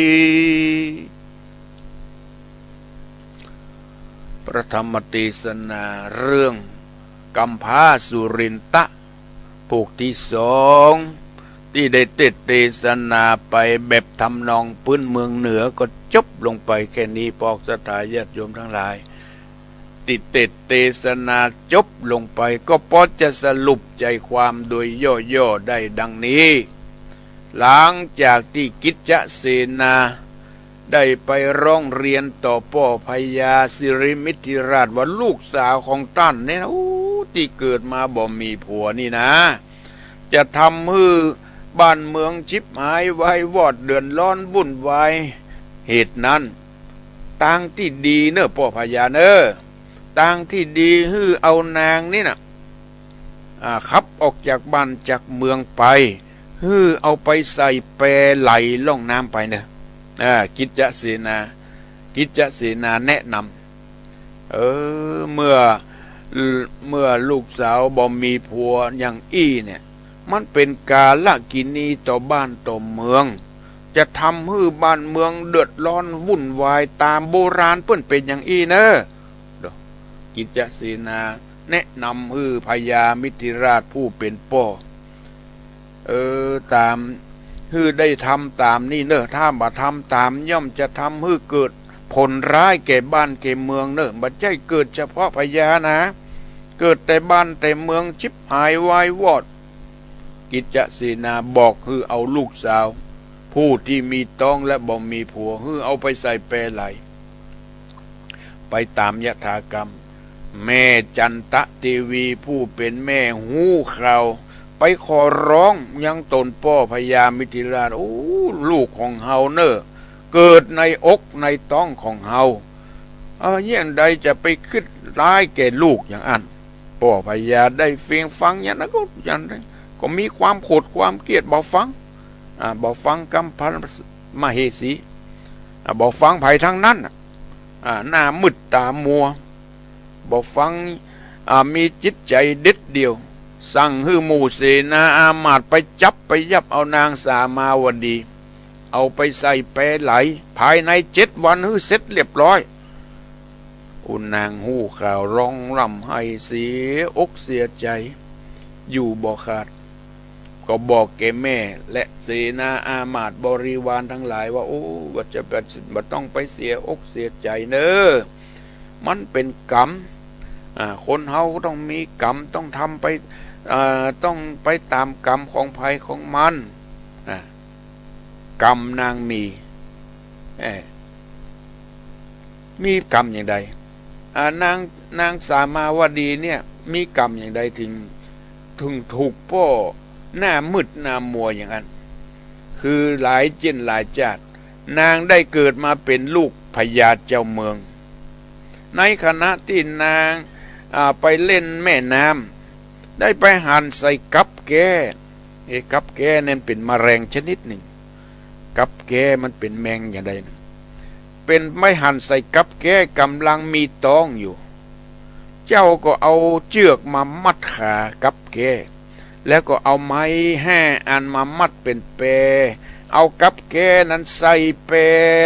พระธรรมเตสนาเรื่องกำพร้าสุรินทะ ผูกตี้สอง ตี้ได้เตสน์เตสนาไปแบบทำนองปื๊นเมืองเหนือ ก็จบลงไปแค่นี้ ปอกศรัทธาญาติโยมตังหลาย ตี้เตสน์เตสนาจบลงไป ก็ปอจะสรุปใจ๋ความโดยย่อๆ ได้ดังนี้ หลังจากตี้กิจจเสนา ได้ไปร้องเรียนต่อป้อพญาสิริมิถิราชว่าลูกสาวของต้านเนี่ยนะ อู้ ตี้เกิดมาบ่มีผัวนี่นะ จะทำหื้อบ้านเมืองฉิบหายวายวอดเดือดร้อนวุ่นวาย เหตุนั้น ตางตี้ดีเน่อป้อพญาเน่อ ตางตี้ดีหื้อเอานางนี่นะ อ่า ขับออกจากบ้านจากเมืองไป หื้อเอาไปใส่แปไหลล่องน้ำไปเน่อ อ่า กิจจเสนา กิจจเสนาแนะนำ เออ เมื่อ เมื่อลูกสาวบ่มีผัวอย่างอี้เนี่ย มันเป๋นกาลกิณีต่อบ้านต่อเมือง จะทำหื้อบ้านเมืองเดือดร้อนวุ่นวาย ต๋ามโบราณเปิ้นเป๋นอย่างอี้เน่อ กิจจเสนาแนะนำหื้อพญามิถิราชผู้เป๋นป้อ เออ ต๋าม หื้อได้ทำต๋ามนี่เน่อ ถ้าบ่ทำต๋ามย่อมจะทำหื้อเกิดผลร้ายแก่บ้านแก่เมืองเน่อ บ่ใจ้เกิดเฉพาะพญานะ เกิดแต่บ้านแต่เมืองฉิบหายวายวอด กิจจเสนาบอกหื้อเอาลูกสาว ผู้ตี้มีต๊องและบ่มีผัว หื้อเอาไปใส่แปไหล ไปต๋ามยถากรรม แม่จันตะเทวีผู้เป๋นแม่ฮู้ข่าว ไปขอร้องยังต๋นป้อพญามิถิราช โอ้ ลูกของเฮาเน่อ เกิดในอกในต๊องของเฮา เออ เยียะใดจะไปคิดร้ายแก่ลูกอย่างอั้น ป้อพญาได้เฟียงฟังอย่างนั้นก็ อย่างนั้นก็มีความโขดความเกลียด บ่ฟัง อ่า บ่ฟังกำพระมเหสี อ่า บ่ฟังใผตังนั้นน่ะ อ่า หน้ามืดต๋ามัว บ่ฟัง อ่า มีจิตใจ๋เด็ดเดี่ยว สั่งหื้อหมู่เสนาอามาตย์ไปจับไปยับเอานางสามาวดี เอาไปใส่แปไหล ภายในเจ็ดวันหื้อเสร็จเรียบร้อย อุนนางฮู้ข่าวร้องร่ำไห้เสียอกเสียใจ๋ อยู่บ่ขาด ก็บอกแก่แม่และเสนาอามาตย์บริวารตังหลายว่า โอ้ ว่าจะบ่ บ่ต้องไปเสียอกเสียใจ๋เน่อ มันเป๋นกรรม อ่า คนเฮาก็ต้องมีกรรม ต้องทำไป อ่า ต้องไปต๋ามกรรมของใผของมัน อ่า กรรมนางมี เอ่อ มีกรรมอย่างใด อ่า นาง นางสามาวดีเนี่ย มีกรรมอย่างใดถึง ถึงถูกป้อหน้ามืดหน้ามัวอย่างนั้น คือหลายเจื้อนหลายจาติ นางได้เกิดมาเป๋นลูกพญาเจ้าเมือง ในขณะตี้นาง อ่า ไปเล่นแม่น้ำ ได้ไปหันใส่กับแก้ เอ้ กับแก้นั้นเป๋นแมลงชนิดหนึ่ง กับแก้มันเป๋นแมงอย่างใดนะ เป๋นไปหันใส่กับแก้ก่ำลังมีต๊องอยู่ เจ้าก็เอาเจื้อกมามัดขากับแก้ แล้วก็เอาไม้ห้าอันมามัดเป๋นแป เอากับแกนั้นใส่แป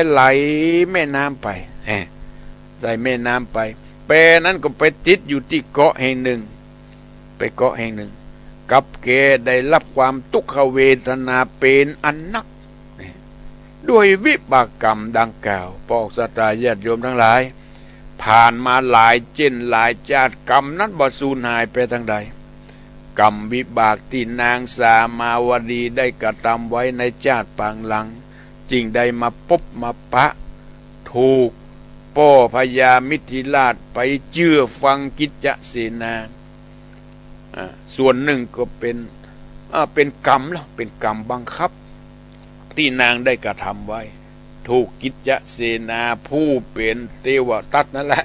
ไหลแม่น้ำไป แหม ใส่แม่น้ำไป แปนั้นก็ไปติดอยู่ตี้เกาะแห่งนึ่ง ไปเกาะแห่งนึ่ง กับแกได้ฮับความตุ๊กขเวทนาเป๋นอันนัก ด้วยวิบากกรรมดังกล่าว ปอกศรัทธาญาติโยมตังหลาย ผ่านมาหลายเจ้นหลายจาติ กรรมนั้นบ่สูญหายไปตางใด กรรมวิบากตี้นางสามาวดีได้กระทำไว้ในจาติปางหลัง จึงได้มาปบมาปะ ถูกป้อพญามิถิราชไปเจื้อฟังกิจจเสนา อ่า ส่วนนึ่งก็เป๋น อ่า เป๋นกรรมละ เป๋นกรรมบังคับ ตี้นางได้กระทำไว้ ถูกกิจจเสนาผู้เป๋นเตวทัตนั่นแหละ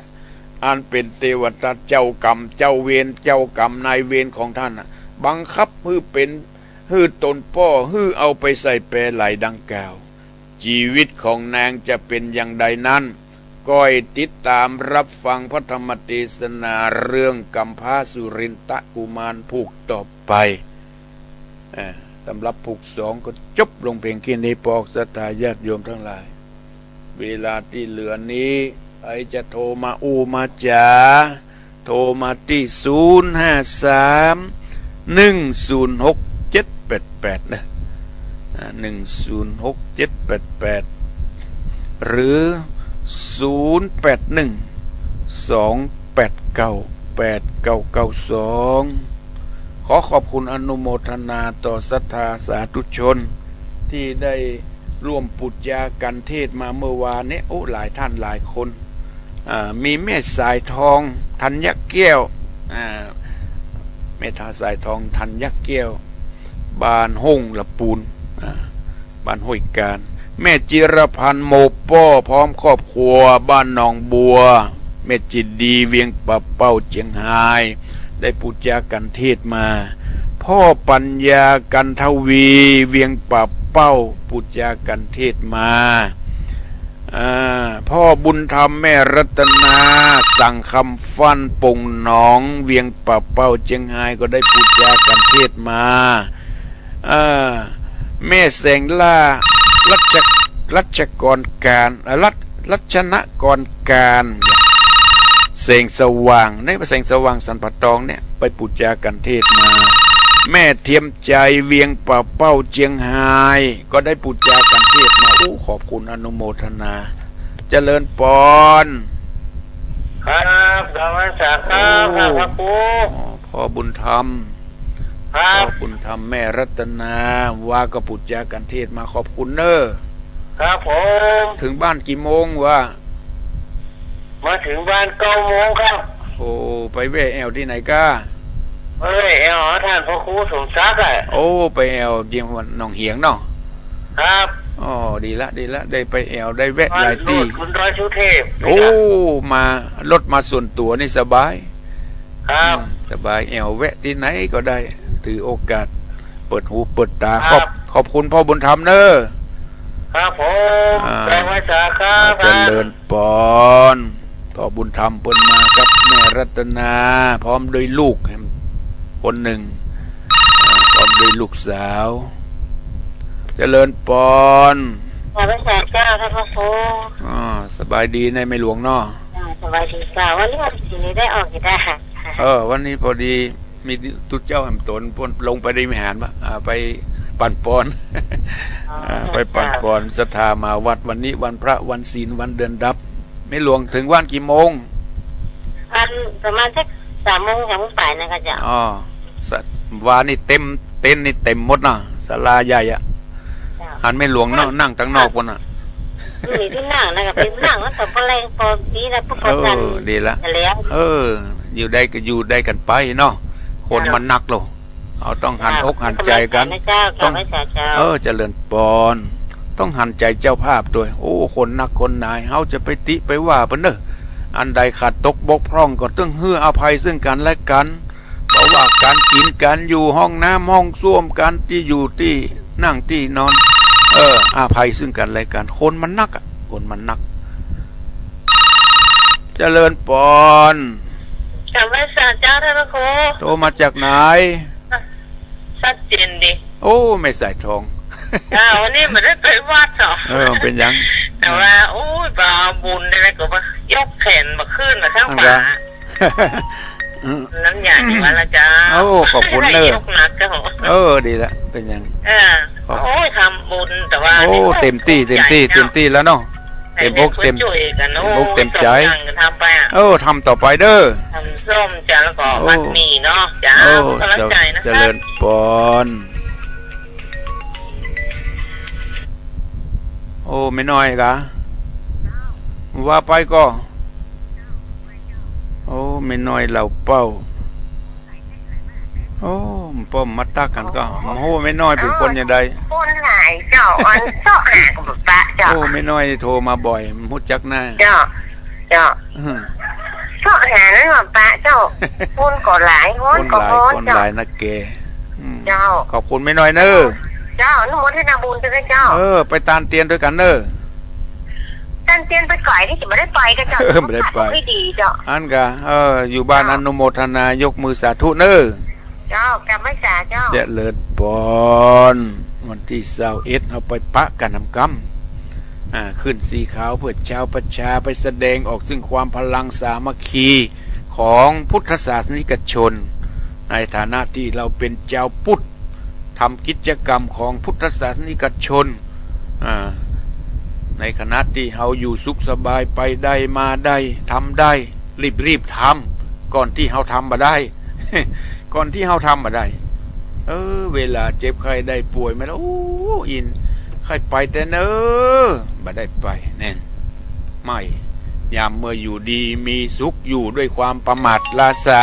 อันเป๋นเตวทัตเจ้ากรรม เจ้าเวร เจ้ากรรมนายเวรของต้านน่ะ บังคับหื้อเป๋น หื้อตนป้อ หื้อเอาไปใส่แปไหลดังกล่าว จีวิตของนางจะเป๋นอย่างใดนั้น ก้อยติดต๋ามฮับฟังพระธรรมเตสนาเรื่องกำพร้าสุรินทกุมารผูกต่อไป อ่า สำหรับผูกสองก็จบลงเพียงแค่นี้ ปอกศรัทธาญาติโยมตังหลาย เวลาตี้เหลือนี้ ใผจะโทรมาอู้มาจ๋า โทรมาตี้ ศูนย์ห้าสาม หนึ่งศูนย์หก เจ็ดแปดแปด นะ อ่า หนึ่งศูนย์หก เจ็ดแปดแปด หรือ ศูนย์แปดหนึ่ง สองแปดเก้า แปดเก้าเก้าสอง ขอขอบคุณอนุโมทนาต่อศรัทธาสาธุชนตี้ได้ ร่วมปู๋จากัณฑ์เทศน์มาเมื่อวานนี้ โอ้ หลายต้านหลายคน อ่า มีแม่สายทอง ธัญญแก้ว อ่า แม่สายทอง ธัญญแก้ว บ้านห้งละปูน อ่า บ้านห้วยกาญ แม่จิรพันธ์ โมป้อ พร้อมครอบครัว บ้านหนองบัว แม่จิตดี เวียงป่าเป้า เจียงฮาย ได้ปู๋จากัณฑ์เทศน์มา พ่อปัญญา กันทวี เวียงป่าเป้า ปู๋จากัณฑ์เทศน์มา อ่า พ่อบุญธรรม แม่รัตนา สังคำฟั่น ป่งหนอง เวียงป่าเป้า เจียงฮาย ก็ได้ปู๋จากัณฑ์เทศน์มา อ่า แม่แสงล่า รัช รัชกรการ อ่า รัช รัชนกรการ แสงสว่าง ในแสงสว่างสันป่าตองเนี่ย ไปปู๋จากัณฑ์เทศน์มา แม่เทียมใจ เวียงป่าเป้า เจียงฮาย ก็ได้ปู๋จากัณฑ์เทศน์มา โอ้ ขอบคุณอนุโมทนา เจริญปอน ครับ กราบนมัสการครับ โอ้ พระครู อ๋อ พ่อบุญธรรม ครับ พ่อบุญธรรม แม่รัตนา ว่าก็ปู๋จากัณฑ์เทศน์มา ขอบคุณเน้อ ครับผม เถิงบ้านกี่โมงวะ มาเถิงบ้านเก้าโมงครับ โอ้ ไปแวะแอ่วตี้ไหนก้า ไปแวะแอ่วหาต้านพระครูสมศักดิ์อะ โอ้ ไปแอ่วเจียงหวัดหนองเหียงเนาะ ครับ อ๋อ ดีละ ดีละ ได้ไปแอ่ว ได้แวะหลายตี้ บนดอยสุเทพ โอ้ มารถมาส่วนตั๋วนี่สบาย ครับ อืม สบาย แอ่วแวะตี้ไหนก็ได้ ถือโอกาส เปิดหูเปิดต๋า ครับ ขอบ ขอบคุณพ่อบุญธรรมเน้อ ครับผม อ่า กราบนมัสการครับ เจริญปอน พ่อบุญธรรมเปิ้นมากับแม่รัตนา พร้อมด้วยลูกคนนึ่ง อ่า พร้อมด้วยลูกสาว เจริญปอน กราบนมัสการเจ้า ท่านพระครู อ่า สบายดีเน้อแม่หลวงเนาะ อ่า สบายดีเจ้า วันนี้วันศีลได้ออกอยู่ได้ เออ วันนี้พอดี มีตุ๊เจ้าแหมต๋น ลงไปในวิหารปะ อ่า ไปปั๋นปอน อ๋อ อ่า ไปปั๋นปอน ศรัทธามาวัด วันนี้วันพระ วันศีล วันเดือนดับ แม่หลวงเถิงบ้านกี่โมง อันประมาณสักสามโมง สามโมงป๋ายนั่นก็เจ้า อ๋อ สะ วานี่เต็ม เต็นท์นี่เต็มหมดเนาะ ศาลาใหญ่อะ เจ้า หันแม่หลวงเนาะ นั่งตังนอกปู้นน่ะ มีตี้นั่งนะ ก็ไปนั่งแล้วต๋อนแลงปอนี้นะ พวก เออ ท่าน ดีละ แล้ว เออ อยู่ได้ก็อยู่ได้กั๋นไปเนาะ คนมันนักโล เฮาต้องหันอกหันใจ๋กั๋น เจ้า ต้อง เจ้า เออ เจริญปอน ต้องหันใจ๋เจ้าภาพตวย โอ้ คนนักคนหนาย เฮาจะไปติไปว่าเปิ้นเน้อ อันใดขาดตกบกพร่องก็ต้องหื้ออภัยซึ่งกั๋นและกั๋น บ่ว่าก๋านกิ๋นก๋านอยู่ ห้องน้ำห้องส้วม ก๋านตี้อยู่ตี้นั่งตี้นอน เออ อภัยซึ่งกั๋นและกั๋น คนมันนักอะ คนมันนัก เจริญปอน กราบนมัสการเจ้า ท่านพระครู โทรมาจากไหน ชัดเจนดี โอ้ แม่สายทอง อ้าว วันนี้บ่ได้ไปวัดเหรอ เออ เป๋นหยัง แต่ว่า โอ้ย บ่าบุญอะไรก็ว่ายกแขนบ่ขึ้นน่ะ ทั้ง อัน บ่า กะ อืม น้ำยาดีว่าละเจ้า โอ้ ขอบคุณเน่อ ยกหนักเจ้า เออ ดีละ เป๋นหยัง เออ ขอบ โอ้ย ทำบุญ แต่ว่า โอ้ นี่ก็ เต็มตี้ เต็มตี้ ใหญ่เนาะ เต็มตี้แล้วเนาะ เต็มอกเต็ม ใครได้ช่วยกันเนาะ เต็มอกเต็มใจ๋ สองอย่างก็ทำไปอะ เออ ทำต่อไปเน่อ ทำส้มจ้ะ แล้วก็ โอ้ มัดหมี่เนาะ จ้า โอ้ กำลังใจนะคะ เจริญปอน โอ้ แม่น้อยกะ ว่าไปก่อ โอ้ แม่น้อยเหล่าเป้า โอ้ ป้อมมาตักกั๋นก่อ โอ้โห แม่น้อยเป๋นคนอย่างใด คนหลายเจ้า อันเซาะหาก็บ่ปะเจ้า โอ้ แม่น้อยโทรมาบ่อย ฮู้จักหน้า เจ้า เจ้า อืม เซาะหานั้นบ่ปะเจ้า คนก็หลาย ฮ้อนก็ฮ้อน คนหลาย คนหลาย เจ้า นักแก อืม เจ้า ขอบคุณแม่น้อยเน่อ เจ้า อนุโมทนาบุญด้วยนะเจ้า เออ ไปตานเตียนตวยกั๋นเน่อ ตานเตียนไปก่อยนี่จะบ่ได้ไปก็เจ้า เออ บ่ได้ไป พระพุทธให้ดีเจ้า อันกะ เออ อยู่บ้าน เจ้า อนุโมทนายกมือสาธุเน่อ เจ้า กราบไหว้สาเจ้า เจริญปอน วันตี้ซาวเอ็ด เฮาไปปะกั๋นนำกำ อ่า ขึ้นสีขาวเปื้อชาวประชา ไปแสดงออกซึ่งความพลังสามัคคีของพุทธศาสนิกชน ในฐานะตี้เฮาเป๋นจาวพุทธ ทำกิจกรรมของพุทธศาสนิกชน อ่า ในขณะตี้เฮาอยู่สุขสบาย ไปได้มาได้ ทำได้ รีบๆ ทำ ก่อนตี้เฮาทำบ่ได้ ก่อนตี้เฮาทำบ่ได้ เออ เวลาเจ็บไข้ได้ป่วยมาแล้ว โอ้ อิน ใค่ไปแต๊เน่อ บ่ได้ไป แน่น ไม่ ยามเมื่ออยู่ดีมีสุข อยู่ด้วยความประมาทลาสา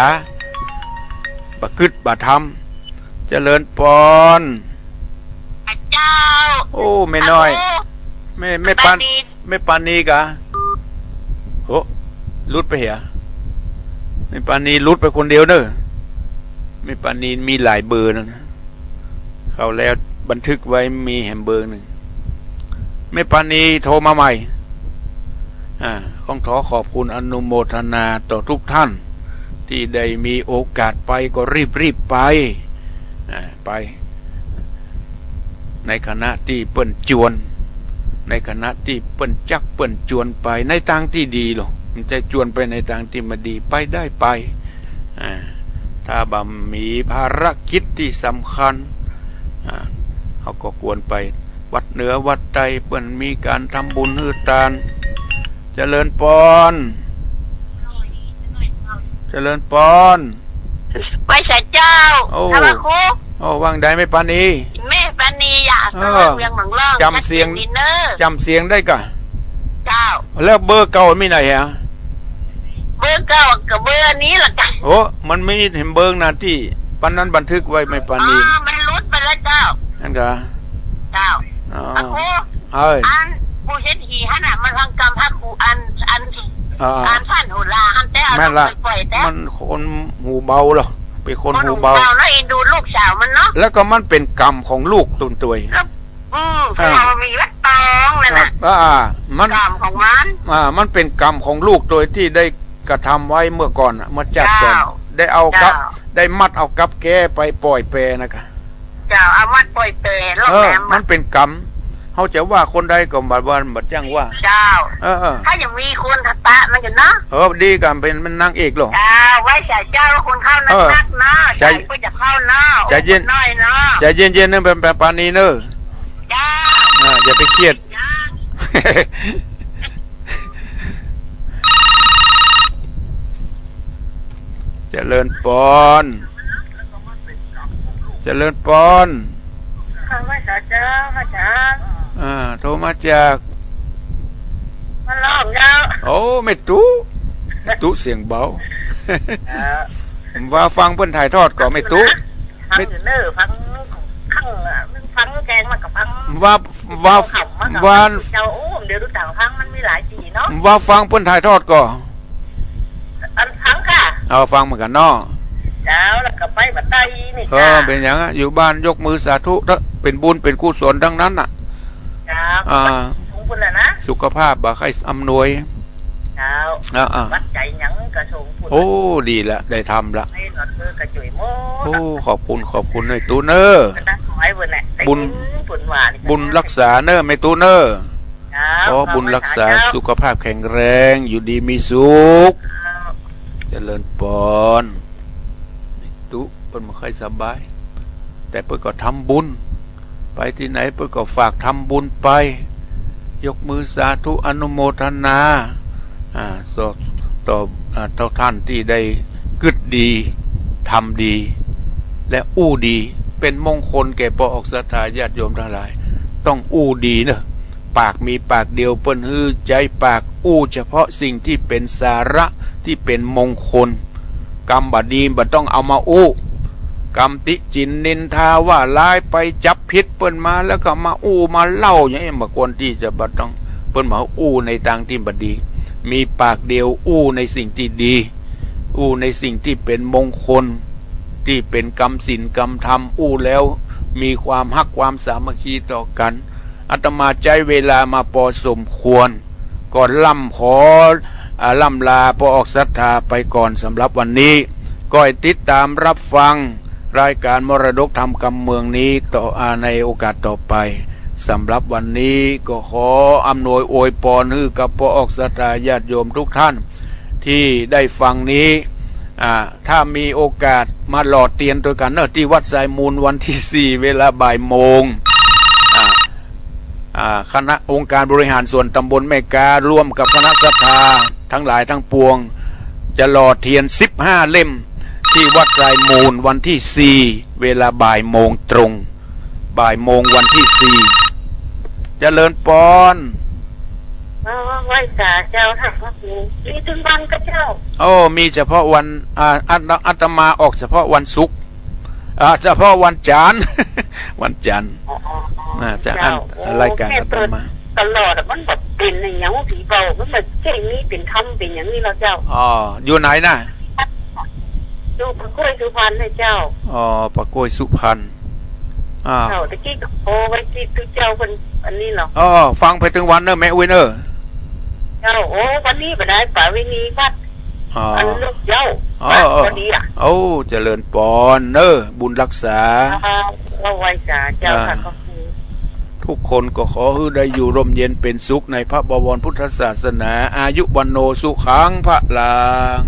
บ่กึ๊ดบ่ทำ เจริญปอน เจ้า โอ้ แม่น้อย ฮัลโหล แม่ แม่ปาน ปานี แม่ปานีกะ โอ้ หลุดไปเหีย แม่ปานีหลุดไปคนเดียวเน่อ แม่ปานีมีหลายเบอร์นะ เขาแล้วบันทึกไว้มีแหมเบอร์นึ่ง แม่ปานีโทรมาใหม่ อ่า ต้องขอขอบคุณอนุโมทนาต่อทุกท่าน ตี้ได้มีโอกาสไปก็รีบๆ ไป อ่า ไป ในขณะตี้เปิ้นจวน ในขณะตี้เปิ้นจักเปิ้นจวนไปในตางตี้ดีลอ บ่ใจ้จวนไปในตางตี้บ่ดี ไปได้ไป อ่า ถ้าบ่มีภารกิจตี้สำคัญ อ่า เฮาก็ควรไปวัดเหนือวัดใต้ เปิ้นมีก๋านทำบุญหื้อตาน เจริญปอน เจริญปอน ไหว้สาเจ้า โอ้ ธรรมครู โอ้ ว่าใดแม่ปานี แม่ปานีอยาก เออ เวียงหนองล่อง จ๋ำเสียง ชัดเจนดีเน่อ จ๋ำเสียงได้ก่ะ เจ้า แล้วเบอร์เก่ามีไหนอะ เบอร์เก่าก็เบอร์นี้ล่ะจ้ะ โอ้ มันมีแหมเบอร์นาตี้ ปานนั้นบันทึกไว้แม่ปานี อ๋อ มันหลุดไปแล้วเจ้า อันกะ เจ้า อ๋อ อะครู เอ้ย อันผู้เฮ็ดหีหั้นน่ะ มันฟังกำพระครูอัน อัน อ่า อันฟั่นหูลาหั้นแต๊ แม่นละ เอาไปปล่อยแต๊ มันคนหูเบาลอ เป๋นคนหูเบา คนหูเบาเนาะ เอ็นดูลูกสาวมันเนาะ แล้วก็มันเป๋นกรรมของลูกตนตวย ก็ อืม อ่า เรามีวัดตองนั่นน่ะ อ่า อ่า มัน กรรมของมัน อ่า มันเป๋นกรรมของลูกตวยตี้ได้กระทำไว้เมื่อก่อนน่ะ เมื่อชาติก่อน เจ้า ได้เอากับ เจ้า ได้มัดเอากับแก๊ไปปล่อยแปน่ะกะ เจ้า เอามัดปล่อยแป เออ แล้วแหม มันเป๋นกรรม เฮาจะว่าคนใดก็บ่ว่า บ่จ้างว่า เจ้า เออ เออ ถ้ายังมีคนทะปะมันกันเนาะ เออ ดีกะเป๋น มันนางเอกลอ เจ้า ไหว้สาเจ้าคนเข้านัก เออ นักเนาะ ใจ ใจก็จะเข้าเนาะ ใจเย็น โอ้ยน้อยเนาะ ใจเย็นๆ เน่อ แม่ปานีเน่อ เจ้า อ่า อย่าไปเครียด เจ้า เจริญปอน เจริญปอน ข้าพเจ้า พระอาจารย์ อ่า โทรมาจาก บ้านล่องเจ้า โอ้ แม่ตุ๊ แม่ตุ๊เสียงเบา เออ ว่าฟังเปิ้นถ่ายทอดก่อแม่ตุ๊ ฟังอยู่เน่อ ฟังข้าง ฟังแกงมันก็ฟัง ว่า ว่า ขำมันก็ ว่า เจ้า โอ้ เดี๋ยวดูต่างฟังมันมีหลายสีเนาะ ว่าฟังเปิ้นถ่ายทอดก่อ อันฟังค่ะ เอาฟังเหมือนกันเนาะ เจ้า แล้วก็ไปบัดใต้นี่ เออ ค่ะ เป๋นหยังอะ อยู่บ้านยกมือสาธุเถาะ เป๋นบุญเป๋นกุศลทั้งนั้นน่ะ เจ้า อ่า สงฆ์พุ้นละนะ สุขภาพบ่ใค่อำนวย เจ้า อ่า อ่า วัดใจ๋หยังก็สงฆ์พุ้น โอ้ ดีละ ได้ทำละ ได้ เออ ก็จุ๋ยหมด โอ้ ขอบคุณ ขอบคุณแม่ตุ๊เน่อ ก็นั่งถวายเปิ้นน่ะ บุญ ได้ยินเปิ้นว่านี่ บุญรักษาเน่อแม่ตุ๊เน่อ เจ้า ขอบุญรักษา เจ้า สุขภาพแข็งแรง อยู่ดีมีสุข เจ้า เจริญปอน แม่ตุ๊เปิ้นบ่ค่อยสบาย แต่เปิ้นก็ทำบุญ ไปตี้ไหนเปิ้นก็ฝากทำบุญไป ยกมือสาธุอนุโมทนา อ่า ต่อ ต่อ อ่า ต่อท่านตี้ได้กึ๊ดดี ทำดี และอู้ดี เป๋นมงคลแก่ปออกศรัทธาญาติโยมตังหลาย ต้องอู้ดีเน่อ ปากมีปากเดียว เปิ้นหื้อใจ๊ปากอู้เฉพาะสิ่งตี้เป๋นสาระ ตี้เป๋นมงคล กำบ่ดีบ่ต้องเอามาอู้ กำติฉิ่นนินทาว่าร้ายไป จับผิดเปิ้นมาแล้วก็มาอู้มาเล่าอย่างนี้ บ่ควรตี้จะ บ่ต้อง เปิ้นมาอู้ในตางตี้บ่ดี มีปากเดียวอู้ในสิ่งตี้ดี อู้ในสิ่งตี้เป๋นมงคล ตี้เป๋นกำศีลกำธรรม อู้แล้วมีความฮักความสามัคคีต่อกั๋น อาตมาใจ๊เวลามาปอสมควร ก็ล่ำขอ อ่า ล่ำลาปออกศรัทธาไปก่อนสำหรับวันนี้ ก็ให้ติดต๋ามรับฟังรายก๋านมรดกธรรมกำเมืองนี้ต่อ อ่า ในโอกาสต่อไป สำหรับวันนี้ก็ขออำนวยอวยปอนหื้อกับปออกศรัทธาญาติโยมทุกท่าน ตี้ได้ฟังนี้ อ่า ถ้ามีโอกาสมาหล่อเตียนตวยกั๋นเน่อ ตี้วัดทรายมูลวันตี้สี่ เวลาบ่ายโมง อ่า อ่า คณะองค์การบริหารส่วนตำบลแม่กา ร่วมกับคณะศรัทธาตังหลายตังปวง จะหล่อเตียนสิบห้าเล่ม ตี้วัดทรายมูลวันตี้สี่ เวลาบ่ายโมงตรง บ่ายโมงวันตี้สี่ เจริญปอน เออ ไหว้สาเจ้าค่ะ พระครู มีตึงวันก็เจ้า โอ้ มีเฉพาะวัน อ่า อาต อาตมาออกเฉพาะวันศุกร์ อ่า เฉพาะวันจันทร์ วันจันทร์ อ๋อ อ๋อ อ๋อ อ่า จะอั้น เจ้า รายการ โอ้ อาตมา แม่เปิดตลอดอะ มันแบบเป๋นอย่างเงี้ย ผีเบา มันแบบเจ๋งนี่เป๋นธรรมเป๋นอย่างนี้แล้วเจ้า อ๋อ อยู่ไหนน่ะ อยู่ปากกล้วยสุพรรณนะเจ้า อ๋อ ปากกล้วยสุพรรณ อ่า เจ้า ตะกี้ก็โทรไปตี้ตุ๊เจ้าเปิ้นอันนี้เหรอ อ๋อ ฟังไปตึงวันเน่อแม่อุ๊ยเน่อ เจ้า โอ้ วันนี้บ่ได้ไป วันนี้วัด อ๋อ อันลูกเจ้า อ๋อ วัด อ๋อ พอดีอะ โอ้ เจริญปอนเน่อ บุญรักษา อ่า เอาไหว้สาเจ้าค่ะ อ่า ขอบคุณ ทุกคนก็ขอหื้อได้อยู่ร่มเย็นเป๋นสุขในพระบวรพุทธศาสนา อายุวัณโณสุขังพลัง